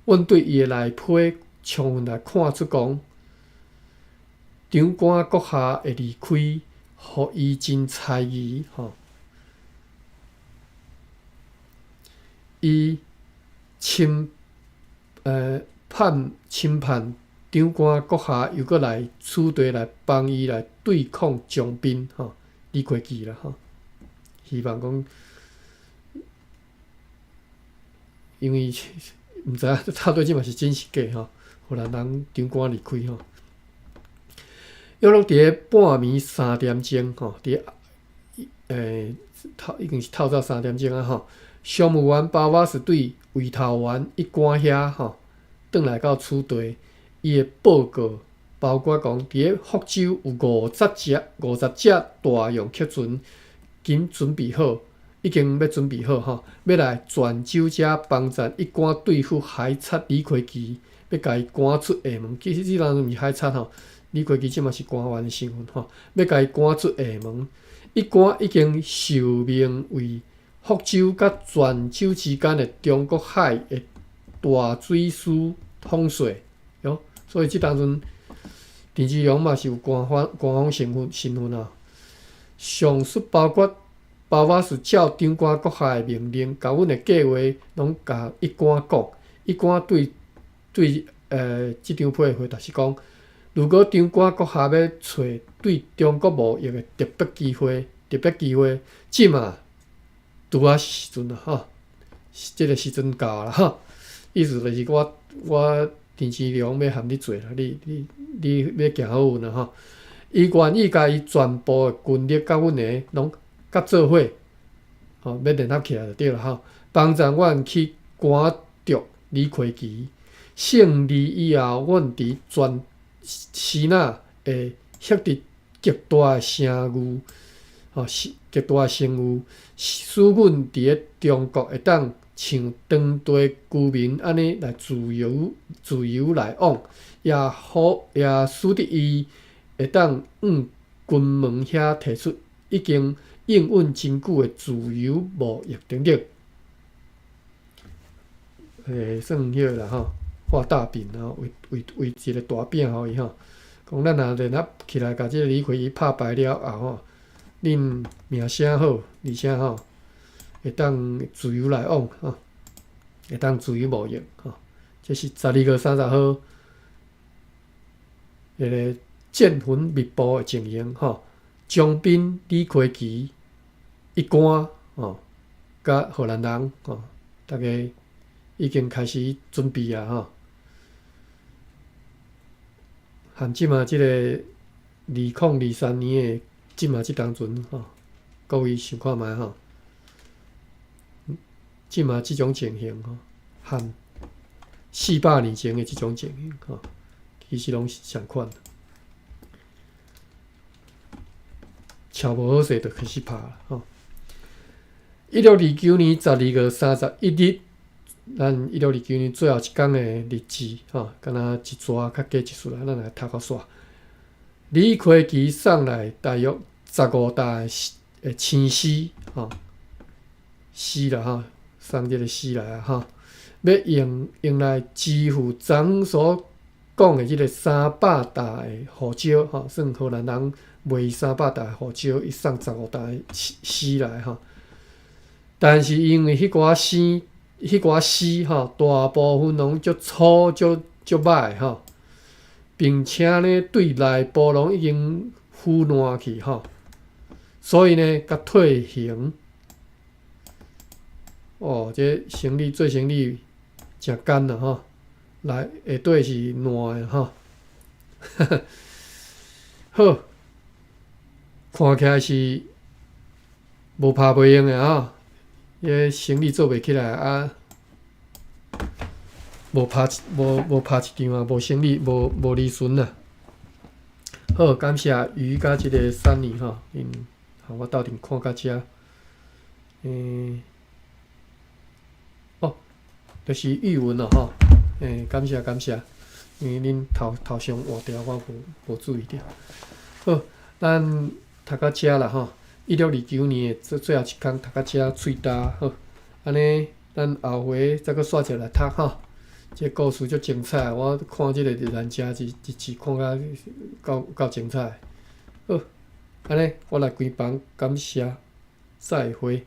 Speaker 1: 阮對伊的內批充分來看出講，長官閣下的離開，予伊真猜疑吼。伊深盼深盼長官閣下猶閣來此地來幫伊來對抗張斌吼，李魁奇啦吼，希望講，因為。毋知影到底這嘛是真是假吼，予咱人長官離開吼。約略佇咧半暝3點鐘吼，佇透已經是透早三點鐘啊吼。商務員巴瓦斯對委託員一官遐吼，轉來到此地，伊的報告包括講，佇咧福州有50隻大洋客船，緊準備好。已經欲準備好吼，欲來泉州遮幫贊一官對付海賊李魁奇，欲共伊趕出廈門。其實這當陣毋是海賊吼，李魁奇這嘛是官員的身份吼，欲共伊趕出廈門。一官已經受命為福州佮泉州之間的中國海的大水師統帥喲。所以這當陣陳志龍嘛是有官方身份啊。上述包括。包括是照長官閣下的命令，共阮的計劃攏共一官講。一官對這張批的回答是講，如果長官閣下欲揣對中國貿易的特別機會，特別機會，這馬拄仔是時陣啦吼，這个時陣到啦吼。意思就是我陳志龍欲和你做啦，你欲行好運啦吼。伊願意共伊全部的軍力佮阮的攏。佮做伙，吼，欲聯合起來就對啦吼。幫助阮去趕逐李魁奇，勝利以後，阮佇全支那會獲得極大的聲譽，吼，是極大的聲譽，使阮佇咧中國會當像當地居民按呢來自由來往，也好也使得伊會當向金門遐提出已經應允真久的自由貿易等等，算彼个啦吼，畫大餅吼，畫畫畫一个大餅予伊吼，講咱若聯合起來，共這个李魁伊拍敗了後吼，恁名聲好，而且吼會當自由來往吼，會當自由貿易吼，這是12月30號，彼个戰雲密佈的情形吼。張斌、李魁奇一官吼，佮荷蘭人吼，逐家已經開始準備啊吼。含這馬這個2023年的這馬這當陣吼，各位想看覓吼？這馬這種情形吼，和400年前的這種情形吼，其實攏是相款。撨無好勢就開始拍啦吼。1629年12月31日，咱一六二九年最後一工的日子吼，敢若一逝較加一歲啦，咱來讀予煞。李魁奇送來大約15擔的青絲吼，絲啦吼，送這个絲來啊吼，欲用來支付昨所講的這个300擔的胡椒吼，算荷蘭人賣三百擔的胡椒，伊送十五擔的絲來吼。但是因為彼寡絲，彼寡絲吼，大部分攏足粗足足歹吼，並且呢對內部攏已經腐爛去吼，所以呢，共退還。哦，這生理做生理誠艱啦吼，來下底是爛的吼。好，看起來是無拍袂用的吼，彼生理做袂起來啊，無拍一場啊，無生理無利潤啊。好，感謝魚佮這个珊妮吼，𪜶予我鬥陣看到遮，就是語文咯吼。欸，感謝感謝，因為恁頭頭先換掉，我無無注意著。好，咱讀到遮啦吼。1629年的最最後一工讀到遮喙焦好，按呢，咱後回再閣煞一來讀吼。這個故事足精彩，我看這個熱蘭遮一一次看甲夠夠精彩。好，按呢，我來關房，感謝，再會。